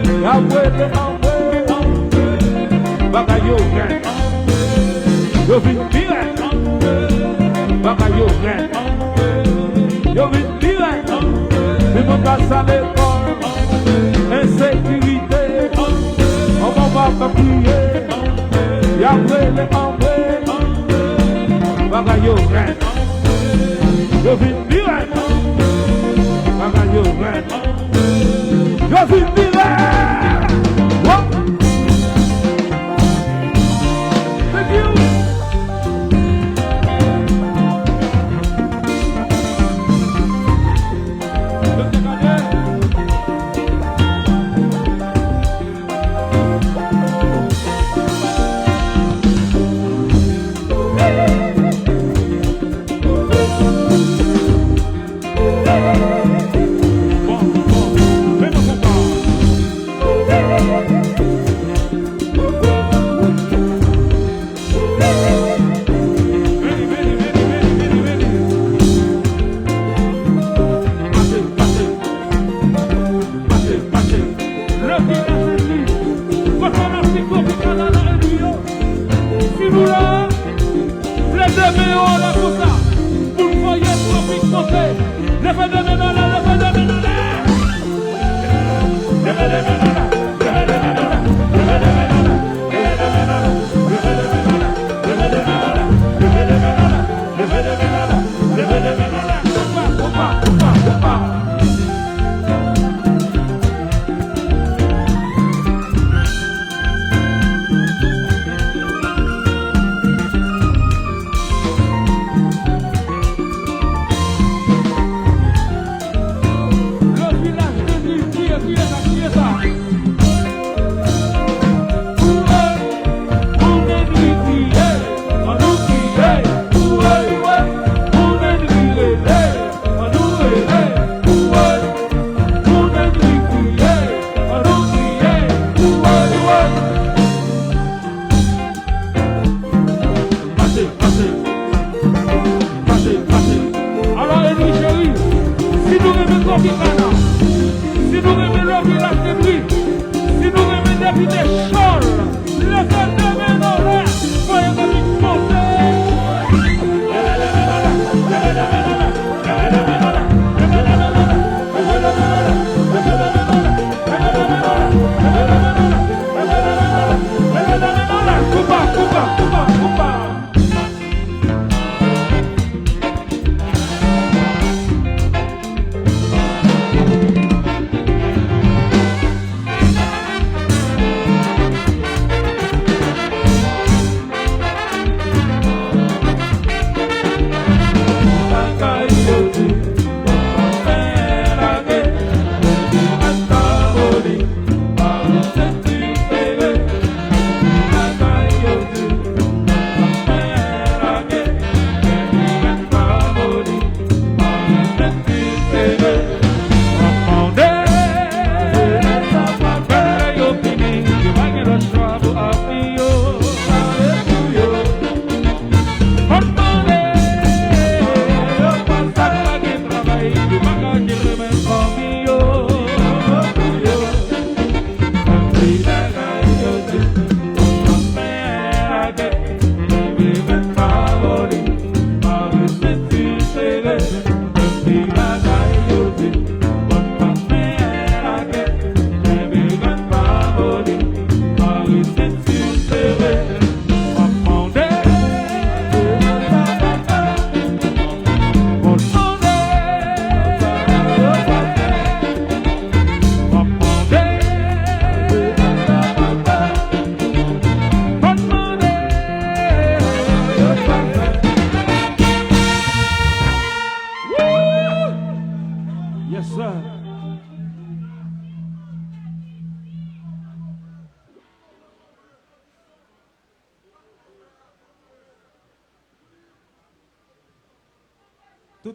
Y ap rele anmwe. Bagay yo rèd. Yo vin pi rèd. Bagay yo rèd. Yo vin pi rèd. Timoun pa sa lekòl. Ensekirite. Manman papa kriye. Y ap rele anmwe. Bagay yo rèd. Yo vin pi rèd. Bagay yo rèd. Yo vin pi rèd. Wo! Thank you. Leve la, Sentri. Kot fanatik Tropikana nan Enri yo? Si nou la, leve de men yo anlè konsa. Pou n voye Tropik monte. Leve de men anlè, leve de men anlè. Leve de men anlè, leve de men anlè, leve de men anlè. Le village de Nil, kriye, kriye sa, kriye sa. Mache, mache. Mache, mache. Alò, Enri cheri, si nou renmen Tropikana, si nou renmen le village de Enri, si nou renmen Depite Chòl, leve de men nou anlè, voye Tropik monte. Koupa, koupa, koupa, koupa.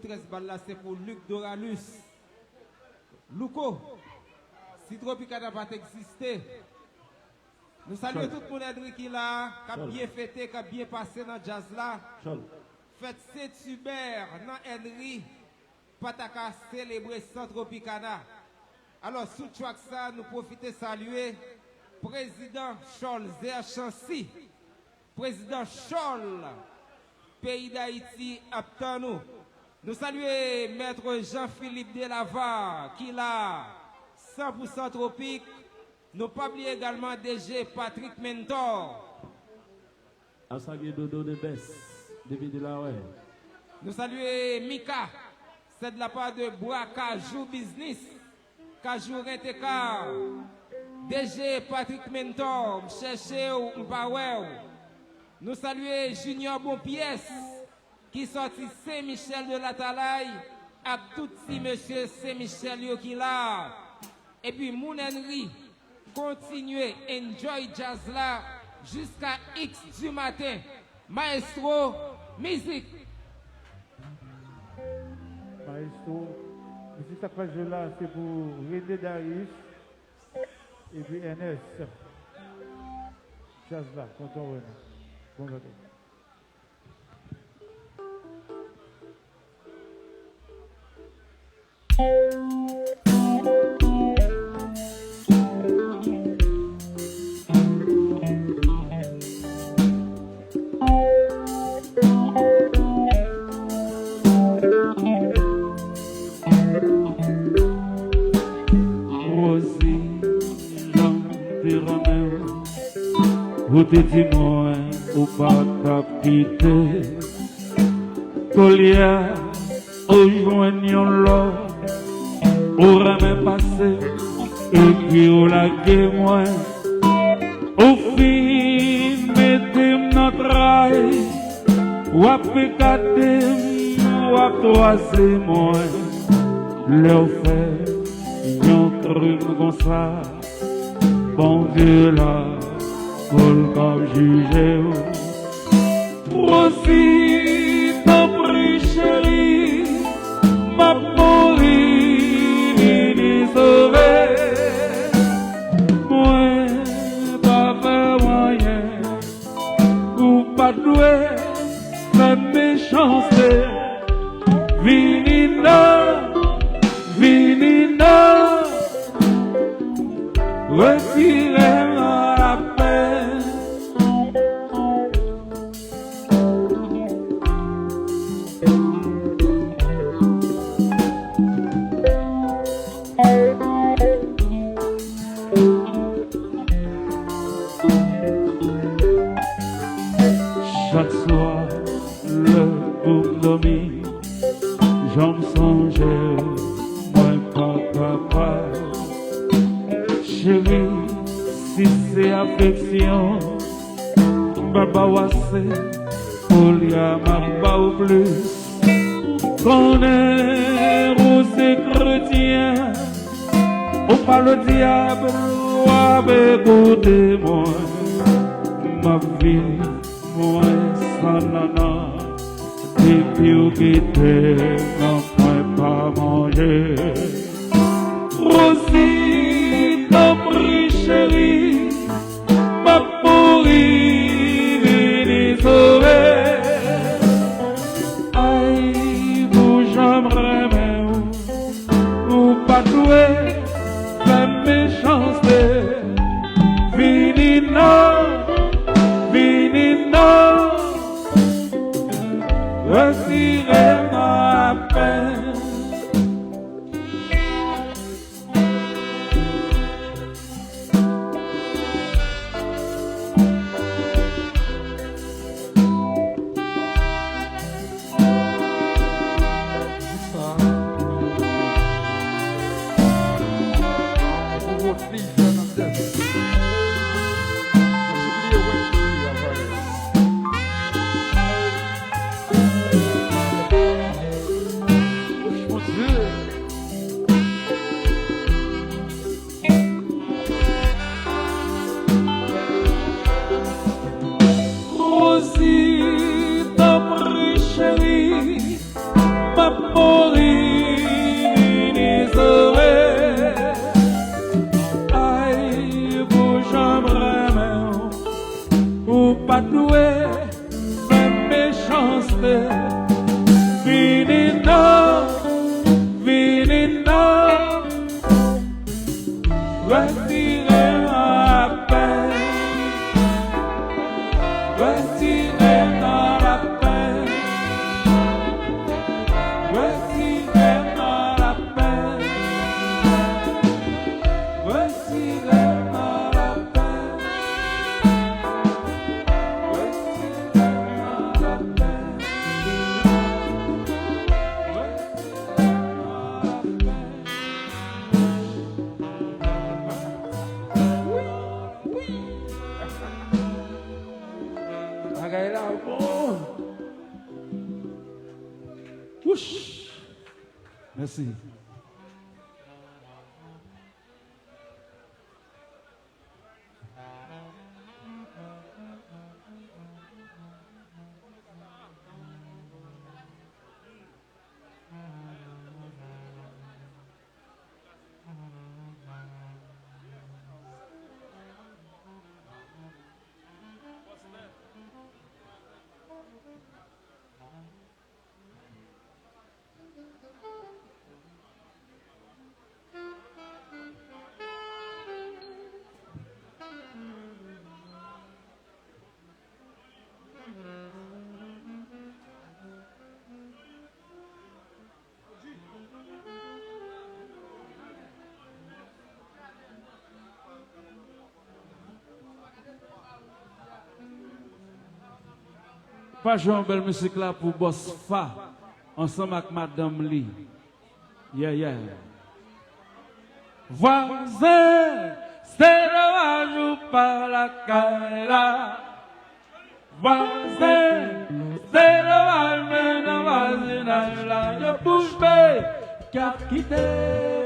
Trèz bal la se pou Luc Doralus. Louko, si Tropicana pa t egziste, nou salye tout moun Ènri ki la, k ap byen fete, k ap byen pase nan djaz la. Fèt Sentibè nan Ènri pa ta ka selebre san Tropicana. Alò, sou track sa, nou pwofite salye Prezidan Cholzer Chancy. Prezidan Chòl, peyi Dayiti ap tann ou. Nou salye Mèt Jean Philippe Delavard ki la, san pou san Tropik. Nou pa bliye egalman D J Patrick Mentor. Ap salye Dodo de Bès depi Delaware. Nou salye Mika, c'est de la part de Bwa Kajou Biznis. Kajou Renteka, D J Patrick Mentor, m chèche w, m pa wè w. Nou salye Junior Bonpyès, ki sòti Sen Michèl de Latalay, ak tout ti mesye Sen Michèl yo ki la. Epi moun Ènri, kontinye enjoy djaz la jiska X di maten. Maestro, mizik! Maestro, mizik sa k pral jwe la, se pou René Darius epi Ernest. Djaz la, tonton René. Bon gade. Rosie, jan m te renmen w, ou te di mwen ou pa t ap kite. Koulye a, ou jwenn yon lòt ou renmen pase m, epi ou lage mwen. Ou fin mete m nan tray, w ap gade m, w ap twaze mwen. Lè w fè yon krim konsa, Bondye la, pou l kab jije w. Rosie, tanpri cheri, m ap mouri, vini sove. Mwen pa fè w anyen, ou pa dwe fè m mechanste. Vini non, vini non, retire m nan lapenn. Chak swa, lè pou m dòmi, jan m sonje w, mwen pa kapab. Cheri, si se afeksyon m pa ba w ase, koulye a m ap ba w plis. Konnen ou se kretyen, ou pa ledyab, w ap ekoute mwen. M ap viv mwen san nannan, depi w kite m nan mwen pa manje. Rosie, tanpri cheri, m ap mouri, vini sove. Ay, pou jan m renmen w, ou pa dwe fè m mechanste. Vini non, vini non, retire m nan lapenn. Pa dwe fè mechanste. Vini non, vini non. Retire nan lapè. Retire nan lapè. Retire nan lapè. Retire nan lapè. Retire nan lapè. Retire nan lapè. Wi, wi. Bagay la bon. Wouch. Mèsi. Pa jwe yon bèl mizik la pou Bòs Fa ansanm ak madanm li. Yeah, yeah. Vwazen, se domaj ou pa lakay la. Vwazen, se domaj men nan vwazinaj la yo bouch be. Y ap kite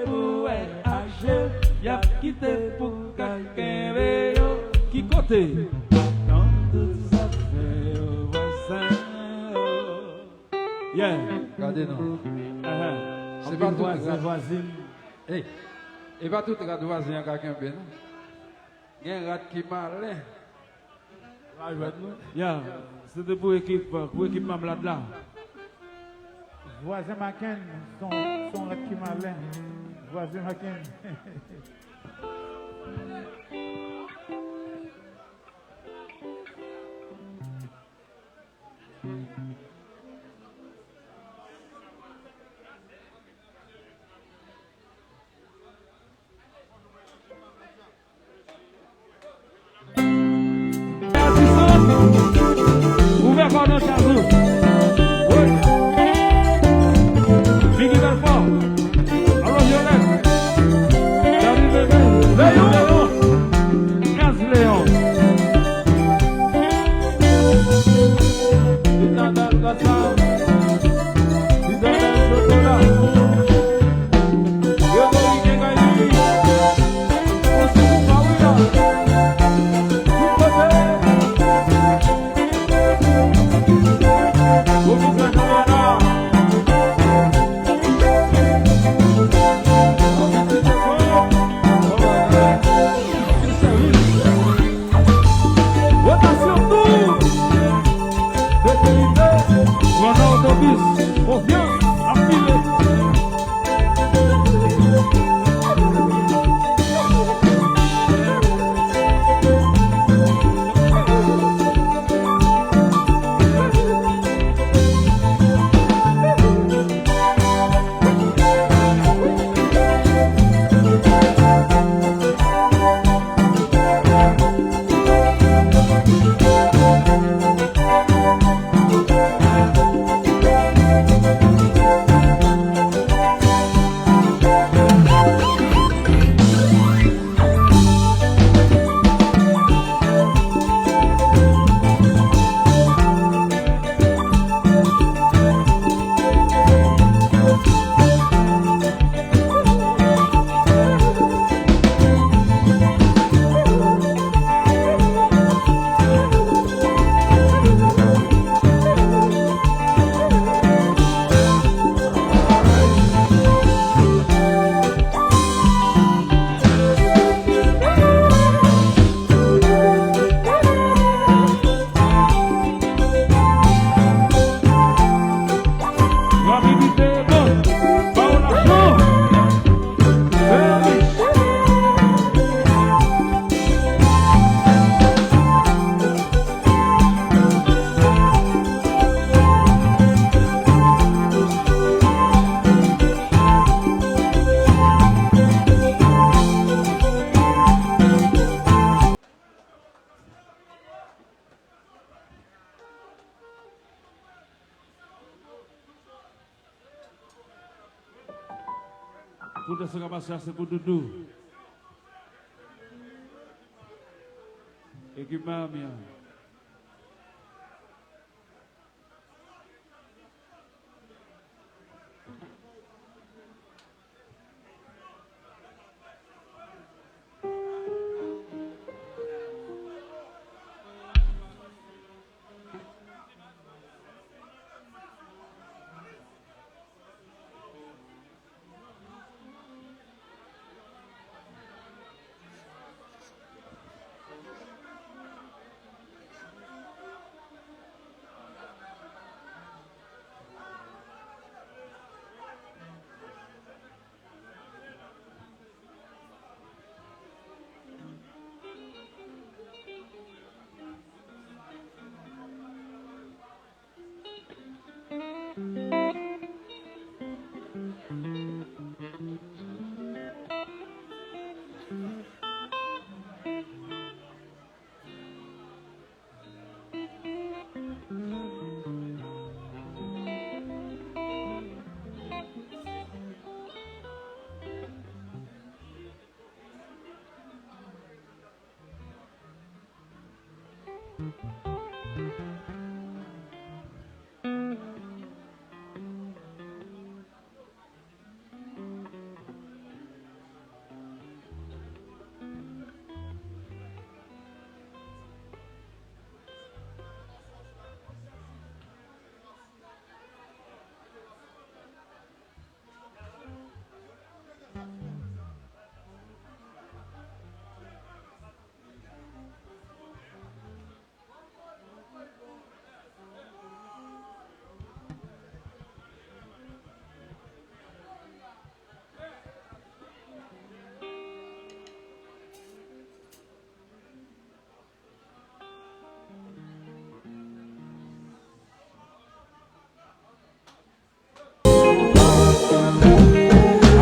pou wè aje, y ap kite pou ka kenbe yo. Ki kote? Nan tout zafè yo, vwazen yo. Yeah. Gade non. Aha. Se pa tout vwazen, vwazin. Ey, e pa tout rad vwazen an ka kenbe non. Gen rad ki malen. Pa jwèt non. Ya, se te pou ekip, pou ekip Mamlad la. Vwazen Maken, son, son rad ki malen. Vwazen Maken. Ouvè kò nan djaz ou. Wi. Biggy Belfort. Alò Violette. Daddy Bebe. Leon. Leon. Gaz Leon. Li nan dal gaz la. Li nan dal chokola. Yo, yo, li gen kay li. Osi pou pa wi la. Tout kote. Pou tèt sou kamase a, se pou Doudou. Ekip Miami an.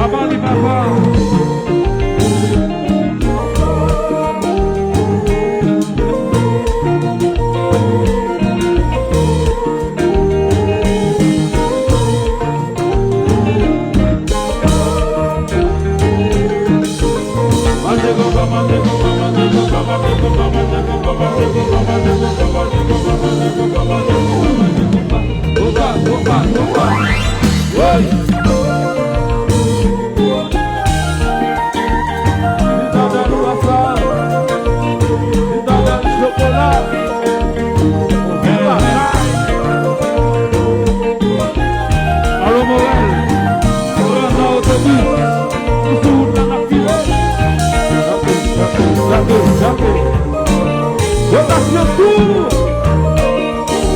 Avan li papa. Alo Morel, Rana Otobis, nou sou wout la n ap file. Chape, chape, chape, chape. Rotasyon tou.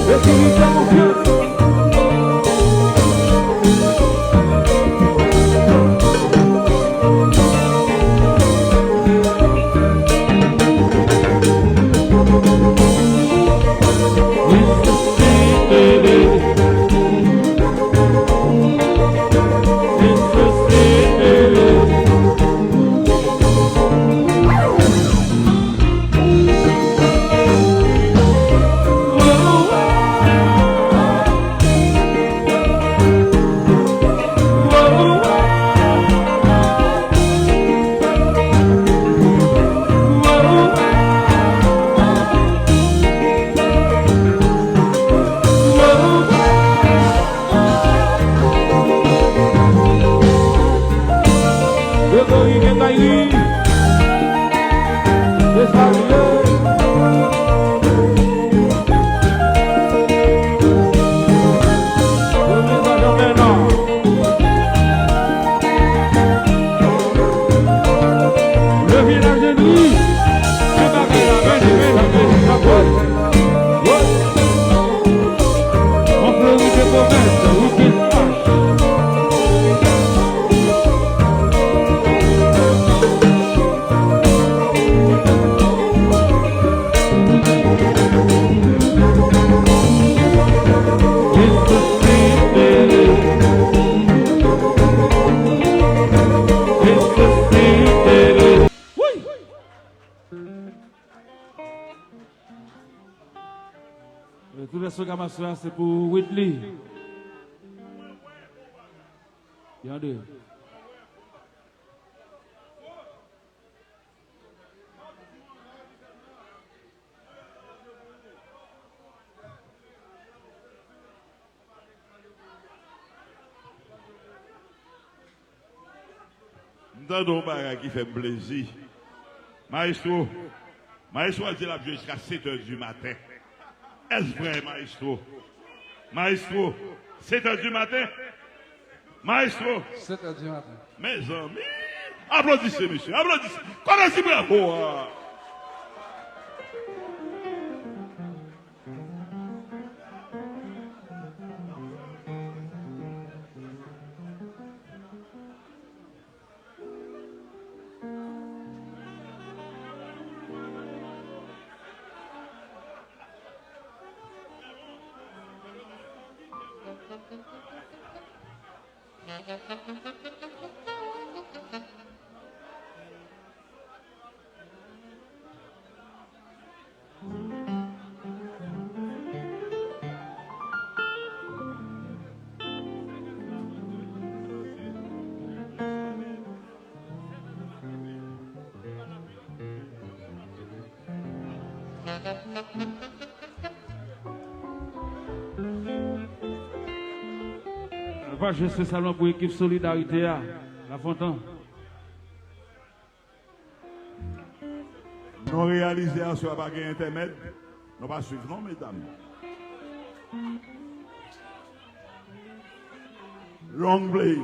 Sekirite, konfyans. Grégory Guétayri, se sa l ye. Leve lajenn li, se bagay la, veni, veni, veni, veni. An Floride pwovens, Weekend Smash. Wi! E tout lè sou gamasyon an, se pou Whitley. Yande. Tande yon bagay ki fè m plezi. Maestro, maestro a di l ap jwe jiska sèt è di maten. Èske vrè, maestro? Maestro, sèt è di maten? Maestro, sèt è di maten. Mezanmi, aplodise mesye, aplodise. Kòmèsi bravo a. Nou pa jwe espesyalman pou ekip Solidarite a, Lafontan. Nou reyalize aswè a pa gen entèmèd. Nou pa swiv non, medam. Long play.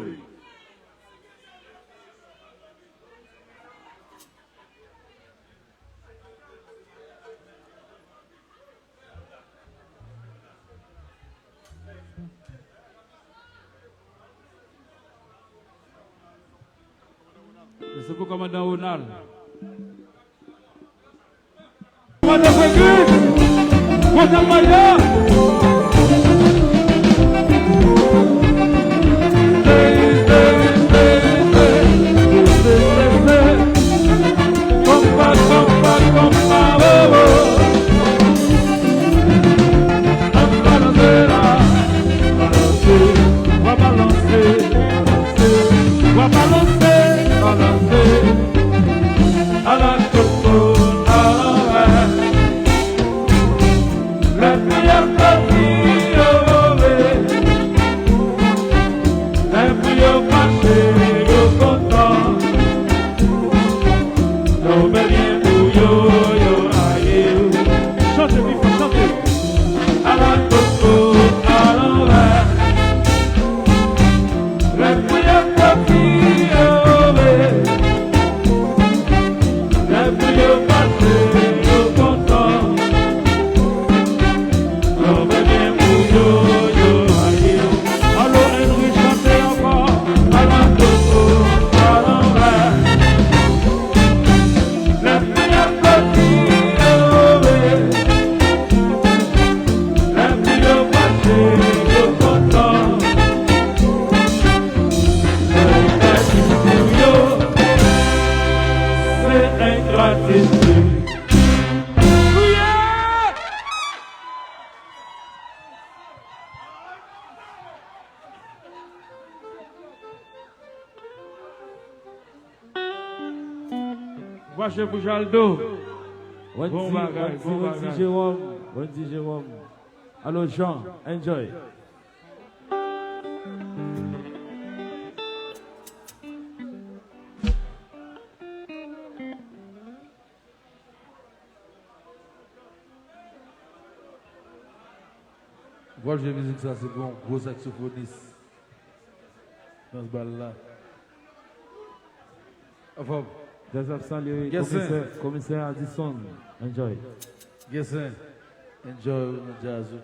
Se pou kòmandan Ronald. Kòmandan Frederic, kòmandan Maya. Konpa, konpa, konpa, oh, oh. Ann balanse la, balanse, w a balanse, balanse, w a balanse, balanse. Ala koko, ala wè. Lè pou yo sòti, yo vole. Lè pou yo fache, yo kontan. Yo byen pou yo, yo rayi w. Chante pi fò, chante. Ala koko, ala wè. Lè pou yo sòti, yo vole. Lè pou yo fache, yo kontan. Yo byen pou yo, yo rayi w. Alo, Henry, chante ankò. Ala koko, ala wè. Lè pou yo sòti, yo vole. Lè pou yo fache, yo kontan. Lè yo pèdi pou yo, se engratitid. Vache pou Jaldo. Bon bagay, bon bagay. Wendy Jérôme, Wendy Jérôme. Alo, Jean, enjoy. W ap jwe mizik sa, se pou yon gwo saksofonis. Dans bal la. Anfòm. Jazz ap salye komisè, komisè Addison. Enjoy. Gesen. Enjoy nan jazz ou.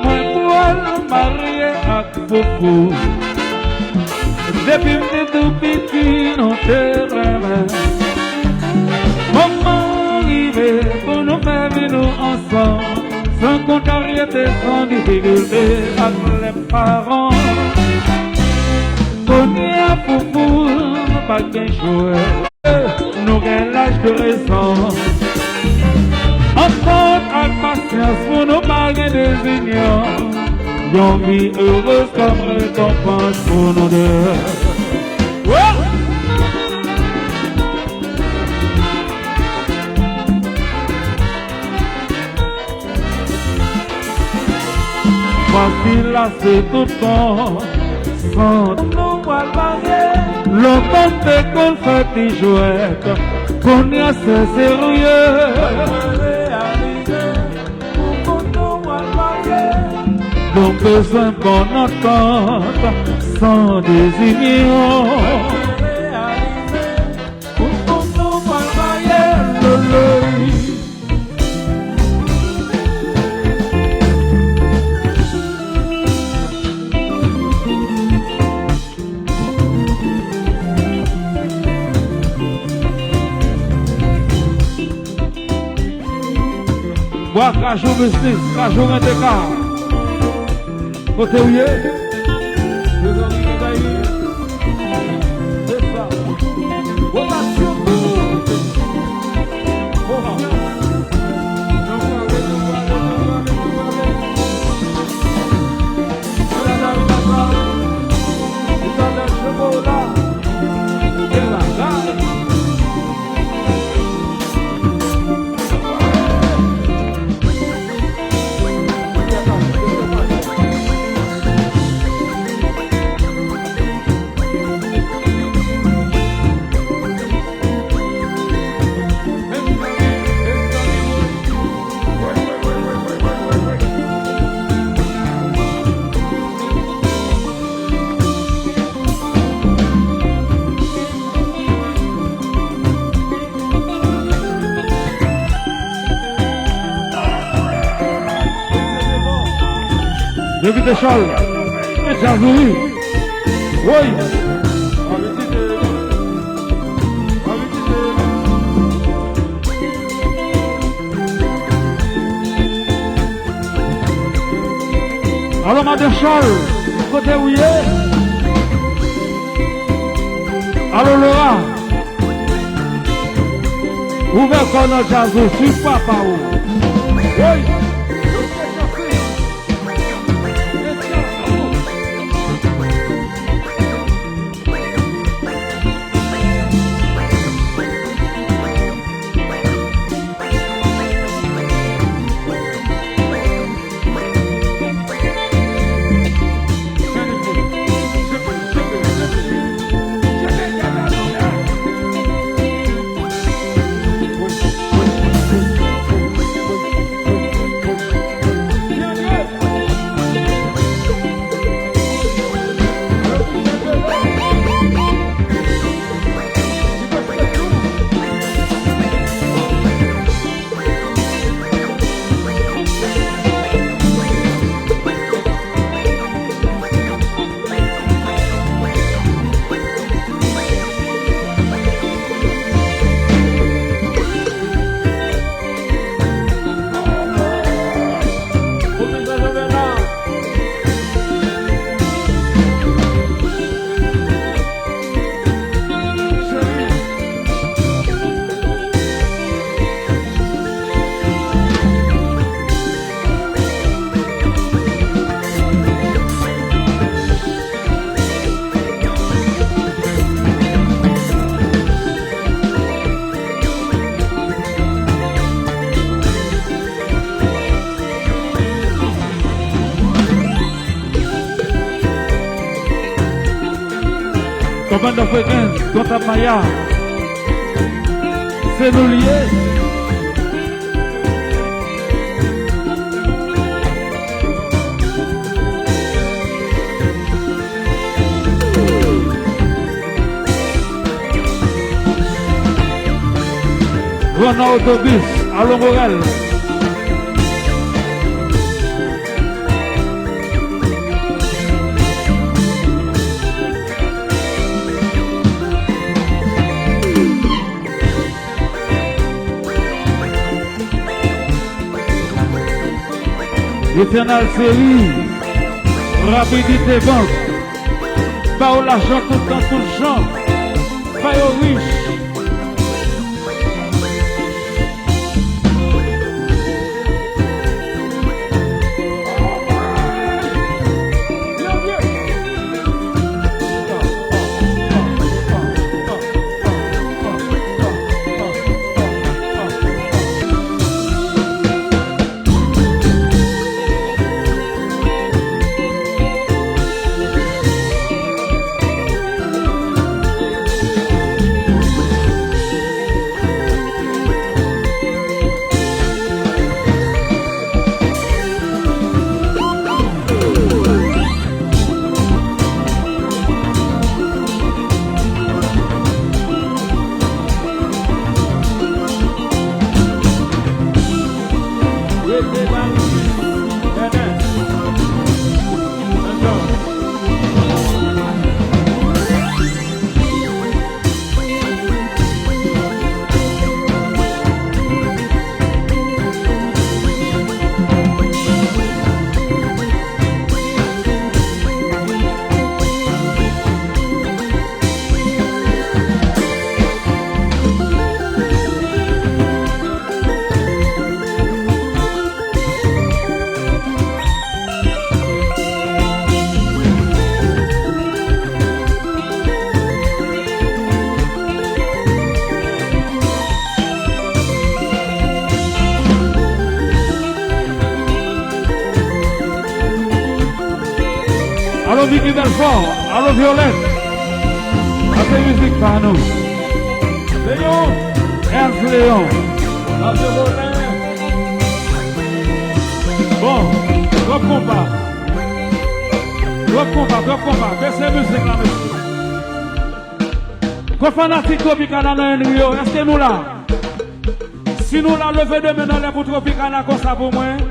Mwen pral marye ak Fofo. Depi m te tou piti, nou te renmen. Moman rive pou nou fè vi nou ansanm, san kontaryete, san difikilte ak lè paran. Kounye a foufou, nou pa gen jwèt. Nou gen laj de rezon. Antant ak pasyans pou nou pa gen dezinyon. Yon vi erez kòm rekonpans pou nou de. Woo! Fasil la se tout bon, san nou pral marye. Lontan te konn fè ti jwèt, kounye a se serye. Pou kont nou pral marye. Nou bezwen bon antant, san dezinyon. Pou kont nou pral marye, loloy. Bwa Kajou Biznis, Kajou Renteka. Kote w ye? Mezanmi, mezanmi. Se sa. Wotasyon tou. Oh. Nou prale, nou prale, nou prale, nou prale. Mwen la, la, la, la. Mwen la, la, la, la. Mwen la, la. Devite Charles, e djaz ou wi. Woy! Alo, madan Charles, kote ou ye? Alo, Laura, ouvè kò nan djaz ou, swiv papa ou. Woy! Kòmandan Frekans, Kontab Maya, se nou l ye. Ronald Otobis, Alon Morel. Etènèl cheri, rapidite bank, ba yo lajan tout tan, tout jan, fè yo rich. Alo Vicky Belfort, alo Violette. Sa se mizik pa nou. Leon, Ernst Leon. Sa se Rolen. Bon, twòp konpa. Twòp konpa, twòp konpa. Bese mizik la, mesye. Gwo fanatik Tropicana nan Henry yo, èske nou la? Si nou la, leve de men anlè pou Tropicana konsa pou mwen.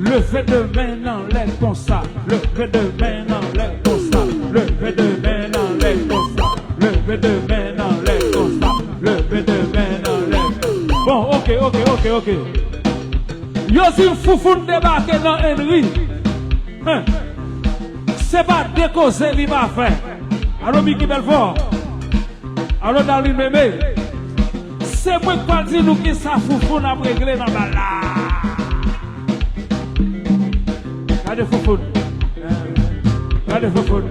Leve de men anlè konsa. Leve de men anlè konsa. Leve de men anlè konsa. Leve de men anlè konsa. Leve de men anlè. Bon, oke, oke, oke, oke. Yo di m Foufoun debake nan Henry. Hen. Se pa de koze li pa fè. Alo Mickey Belfort. Alo Darline Bébé. Se mwen k pral di nou kisa Foufoun ap regle nan bal la. Gade Foufoun. Gade Foufoun.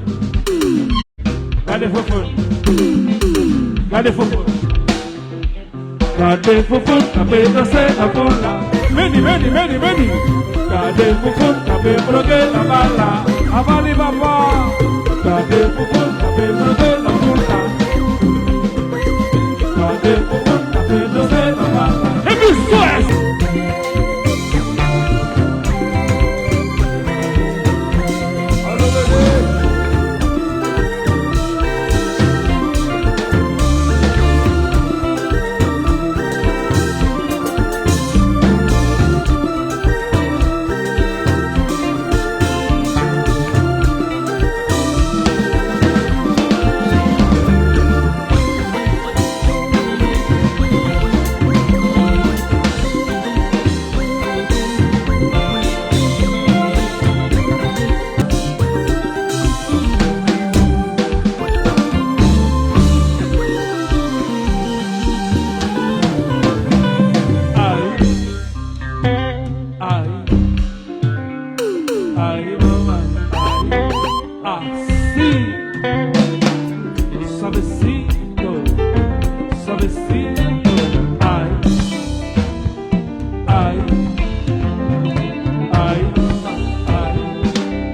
Gade Foufoun. Gade Foufoun. Gade Foufoun k ap danse nan poul la. Meni, meni, meni, meni. Gade Foufoun k ap bloke nan bal la. Avali papa. Gade Foufoun k ap bloke nan poul la. Gade Foufoun k ap danse nan bal la. Epi swès. Ay, ay, ay, manman, ay. Así. Suavecito, suavecito. Ay, ay, ay, ay.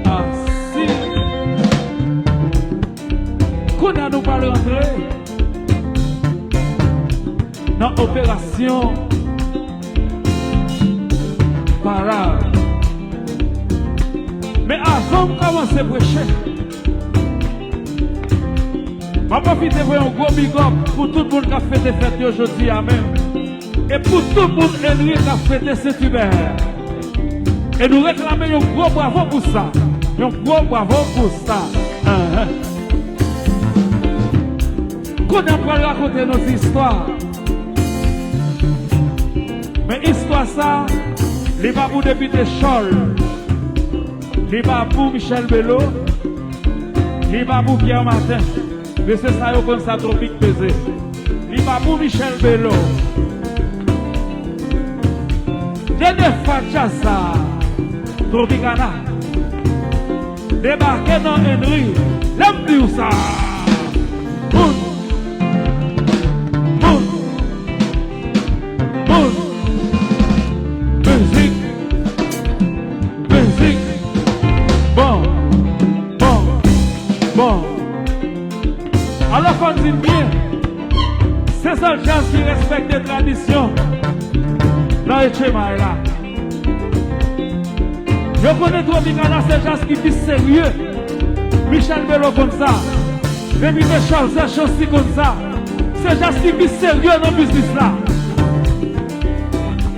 Así. Kounye a nou pral rantre nan operasyon parad. Men avan m kòmanse preche, m ap pwofite voye yon gwo big up pou tout moun k ap fete fèt yo jodi a menm. E pou tout moun Henry k ap fete Sentibè. E nou reklame yon gwo bravo pou sa. Yon gwo bravo pou sa. Ahan. Kounye a m pral rakonte nou ti istwa. Men istwa sa, Li pa pou depite Chòl. Li pa pou Michèle Belo. Li pa pou Pierre Martin. Mesye sa yo konn sa Tropik peze. Li pa pou Michèle Belo. Dènye fwa djaz sa, Tropicana debake nan Henry. Lè m di w sa. Moun. Moun. Moun. Mizik. Mizik. Bon. Bon. Bon. Alò, fò n di n byen. Se sèl djaz ki respekte tradisyon nan H M I la. Yo konnen Tropicana se djaz ki pi serye. Michèle Belo konn sa. Depite Charles Chancy konn sa. Se djaz ki pi serye nan biznis la.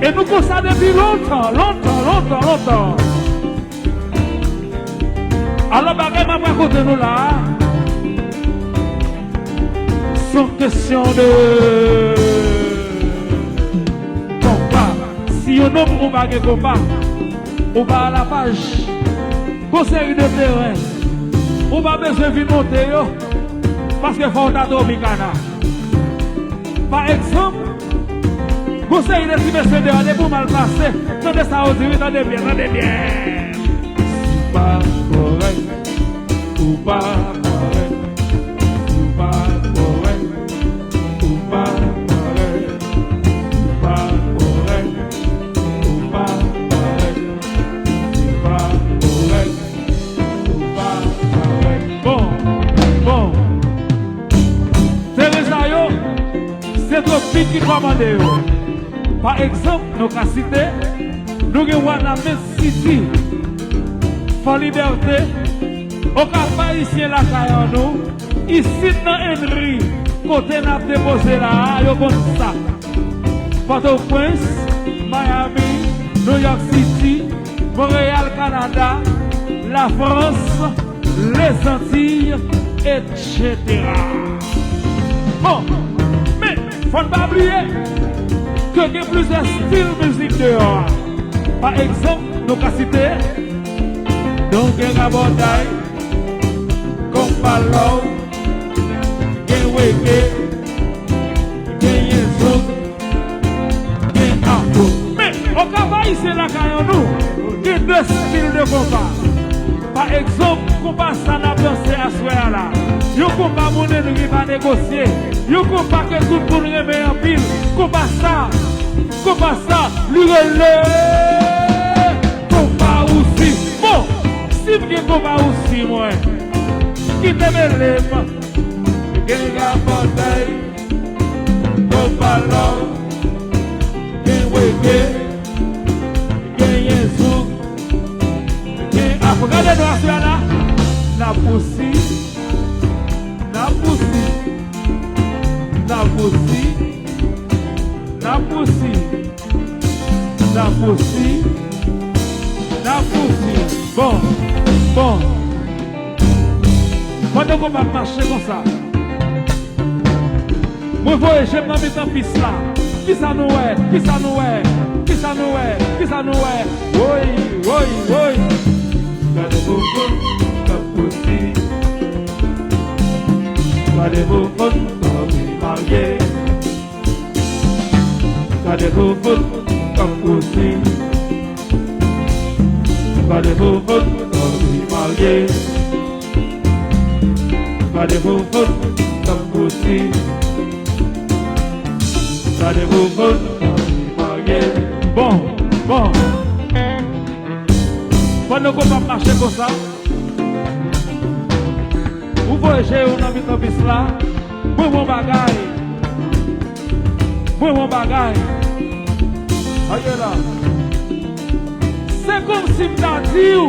E nou konsa depi lontan, lontan, lontan, lontan. Alò, bagay m ap rakonte nou la a, se yon kesyon de konpa. Si yon nonm ou pa gen konpa, ou pa alapaj. Gon seri de teren ou pa bezwen vin monte yo, paske fò w ta Tropicana. Pa egzanp, gon seri de ti mesye deyò, depi w mal pase, tande sa yo di, wi, tande byen, tande byen. Si w pa kòrèk, ou pa kòrèk. Si w pa kòrèk, ou pa kòrèk. Si w pa kòrèk, ou pa kòrèk. Si w pa kòrèk, ou pa kòrèk. Bon, bon. Tereza yo, se Tropik ki kòmande yo. Pa egzanp, nou ka site, nou gen Wanament City, Fò Libète, Okap Ayisyen lakay an nou, isit nan Henry, kote n ap depoze la a, yo konn sa. Pòtoprens, Miami, New York City, Monreyal, Kanada, Lafrans, Lezantiy, etsetera. Bon, men, fò n pa bliye ke gen plizyè stil mizik deyò a. Pa egzanp, nou ka site, donk gen rabòday, konpa love, gen reggae, genyen zouk, gen afro. Men, Okap Ayisyen lakay an nou, gen de stil de konpa. Pa egzanp, konpa sa n ap danse aswè a la. Yon konpa moun Henry pa negosye. Yon konpa ke tout moun renmen anpil. Konpa sa, konpa sa, li rele konpa wousi. Bon, si m gen konpa wousi mwen, kite mele m. Gen rabòday, konpa love, gen reggae, genyen zouk, gen afro. Gade nou aswè a la, n ap wousi, n ap wousi, n ap wousi, n ap wousi, n ap wousi, n ap wousi. Bon, bon. Pandan konpa ap mache konsa, mwen voye je m nan mitan pis la. Kisa nou wè? Kisa nou wè? Kisa nou wè? Kisa nou wè? Woy, woy, woy. Gade fofon k ap pouse. Gade fofon k ap marye. Gade fofon k ap pouse. Gade fofon k ap marye. Gade fofon k ap pouse. Gade fofon k ap marye. Bon, bon. Pandan konpa ap mache konsa, ou voye je w nan mitan pis la, mwen wè yon bagay. Mwen wè yon bagay. Aye la. Se kòmsi m ta di w,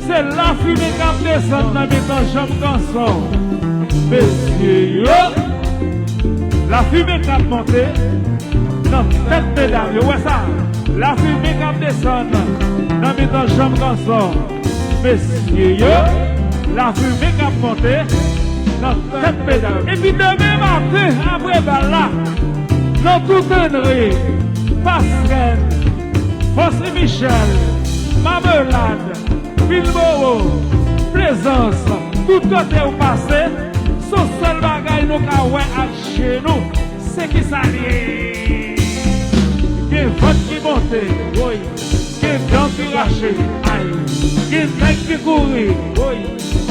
se lafimen k ap desann nan mitan janm kanson. Mesye yo, lafimen k ap monte nan tèt medam yo. Wè sa? Lafimen k ap desann nan mitan janm kanson. Mesye yo, lafimen k ap monte nan tèt medam. Epi demen maten, apre bal la, nan tout Henry, Pastrenn, Fòs Michèl, Mamelad, Vilmowo, Plezans, tout kote ou pase, se yon sèl bagay nou ka wè ak je nou, se kisa l ye. Gen vant ki monte, woy, gen dan ki rache, ay, gen nèg ki kouri, woy,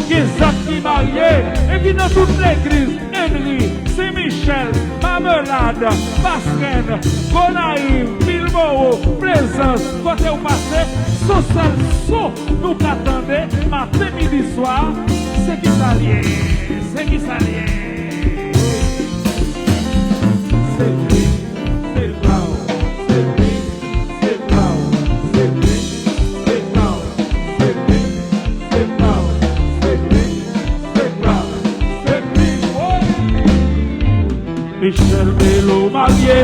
gen zòt ki marye, epi nan tout legliz, Enri, Sen Michèl, Mamelad, Pastrenn, Gonayiv, Vilmowo, Plezans, kote ou pase, se yon sèl son nou ka tande maten, midi, swa, se kisa l ye, se kisa l ye. Se vre, se pa w, se vre. Se pa w, se vre, se pa w, se vre, se pa w, se vre, se pa w, se vre, woy. Michèl Belo marye,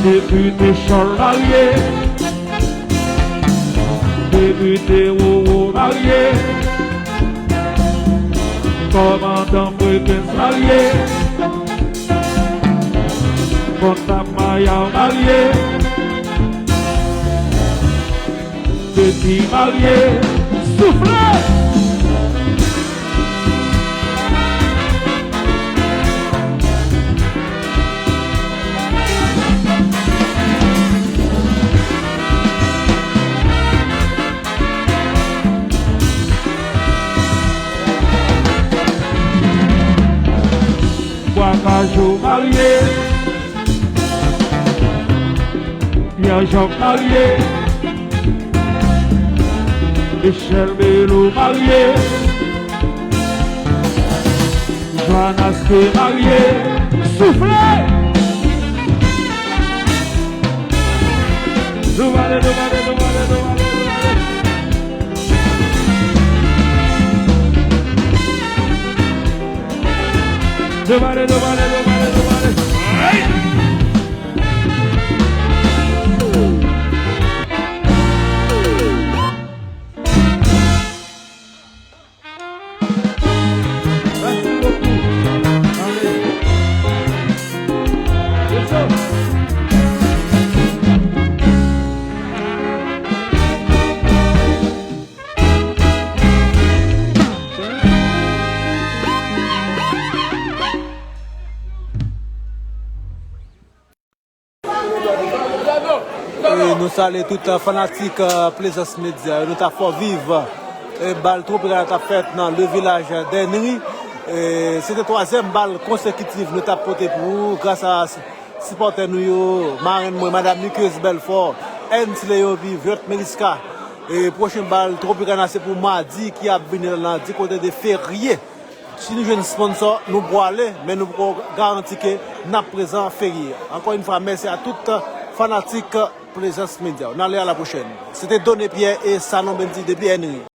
depite Chòl marye, depite Wowo marye, kòmandan Frekens marye. Kontab Maya w marye, Teti marye, soufle! Bwa Kajou marye, Pyè Jòb marye, Michèl Belo marye, Joanas te marye, soufle! Nou pale, nou pale, nou pale, nou pale, nou pale. Devale, devale, devale, devale. Hey! Mèsi bokou. Ale. Let's go. E nou salye tout, eh, fanatik, eh, Plaisance Media yo. Nou ta fè w viv, eh, bal Tropicana t ap fèt nan le village d'Henry. E se te twazyèm bal konsekitif nou t ap pote pou ou gras a sipòtè nou yo, marenn mwen, Madan Niqueuse Belfort, Ernst Léon epi Viot Meliska. E pwochen bal Tropicana se pou madi ki ap vini la, di kote de ferye. Si nou jwenn sponsò, nou prale, men nou poko garanti ke n ap prezan ferye. Ankò yon fwa, mèsi a tout fanatik Plaisance Media. N ale a la pwochèn. Se te Doné Pierre e Sanon Bendy depi Henry.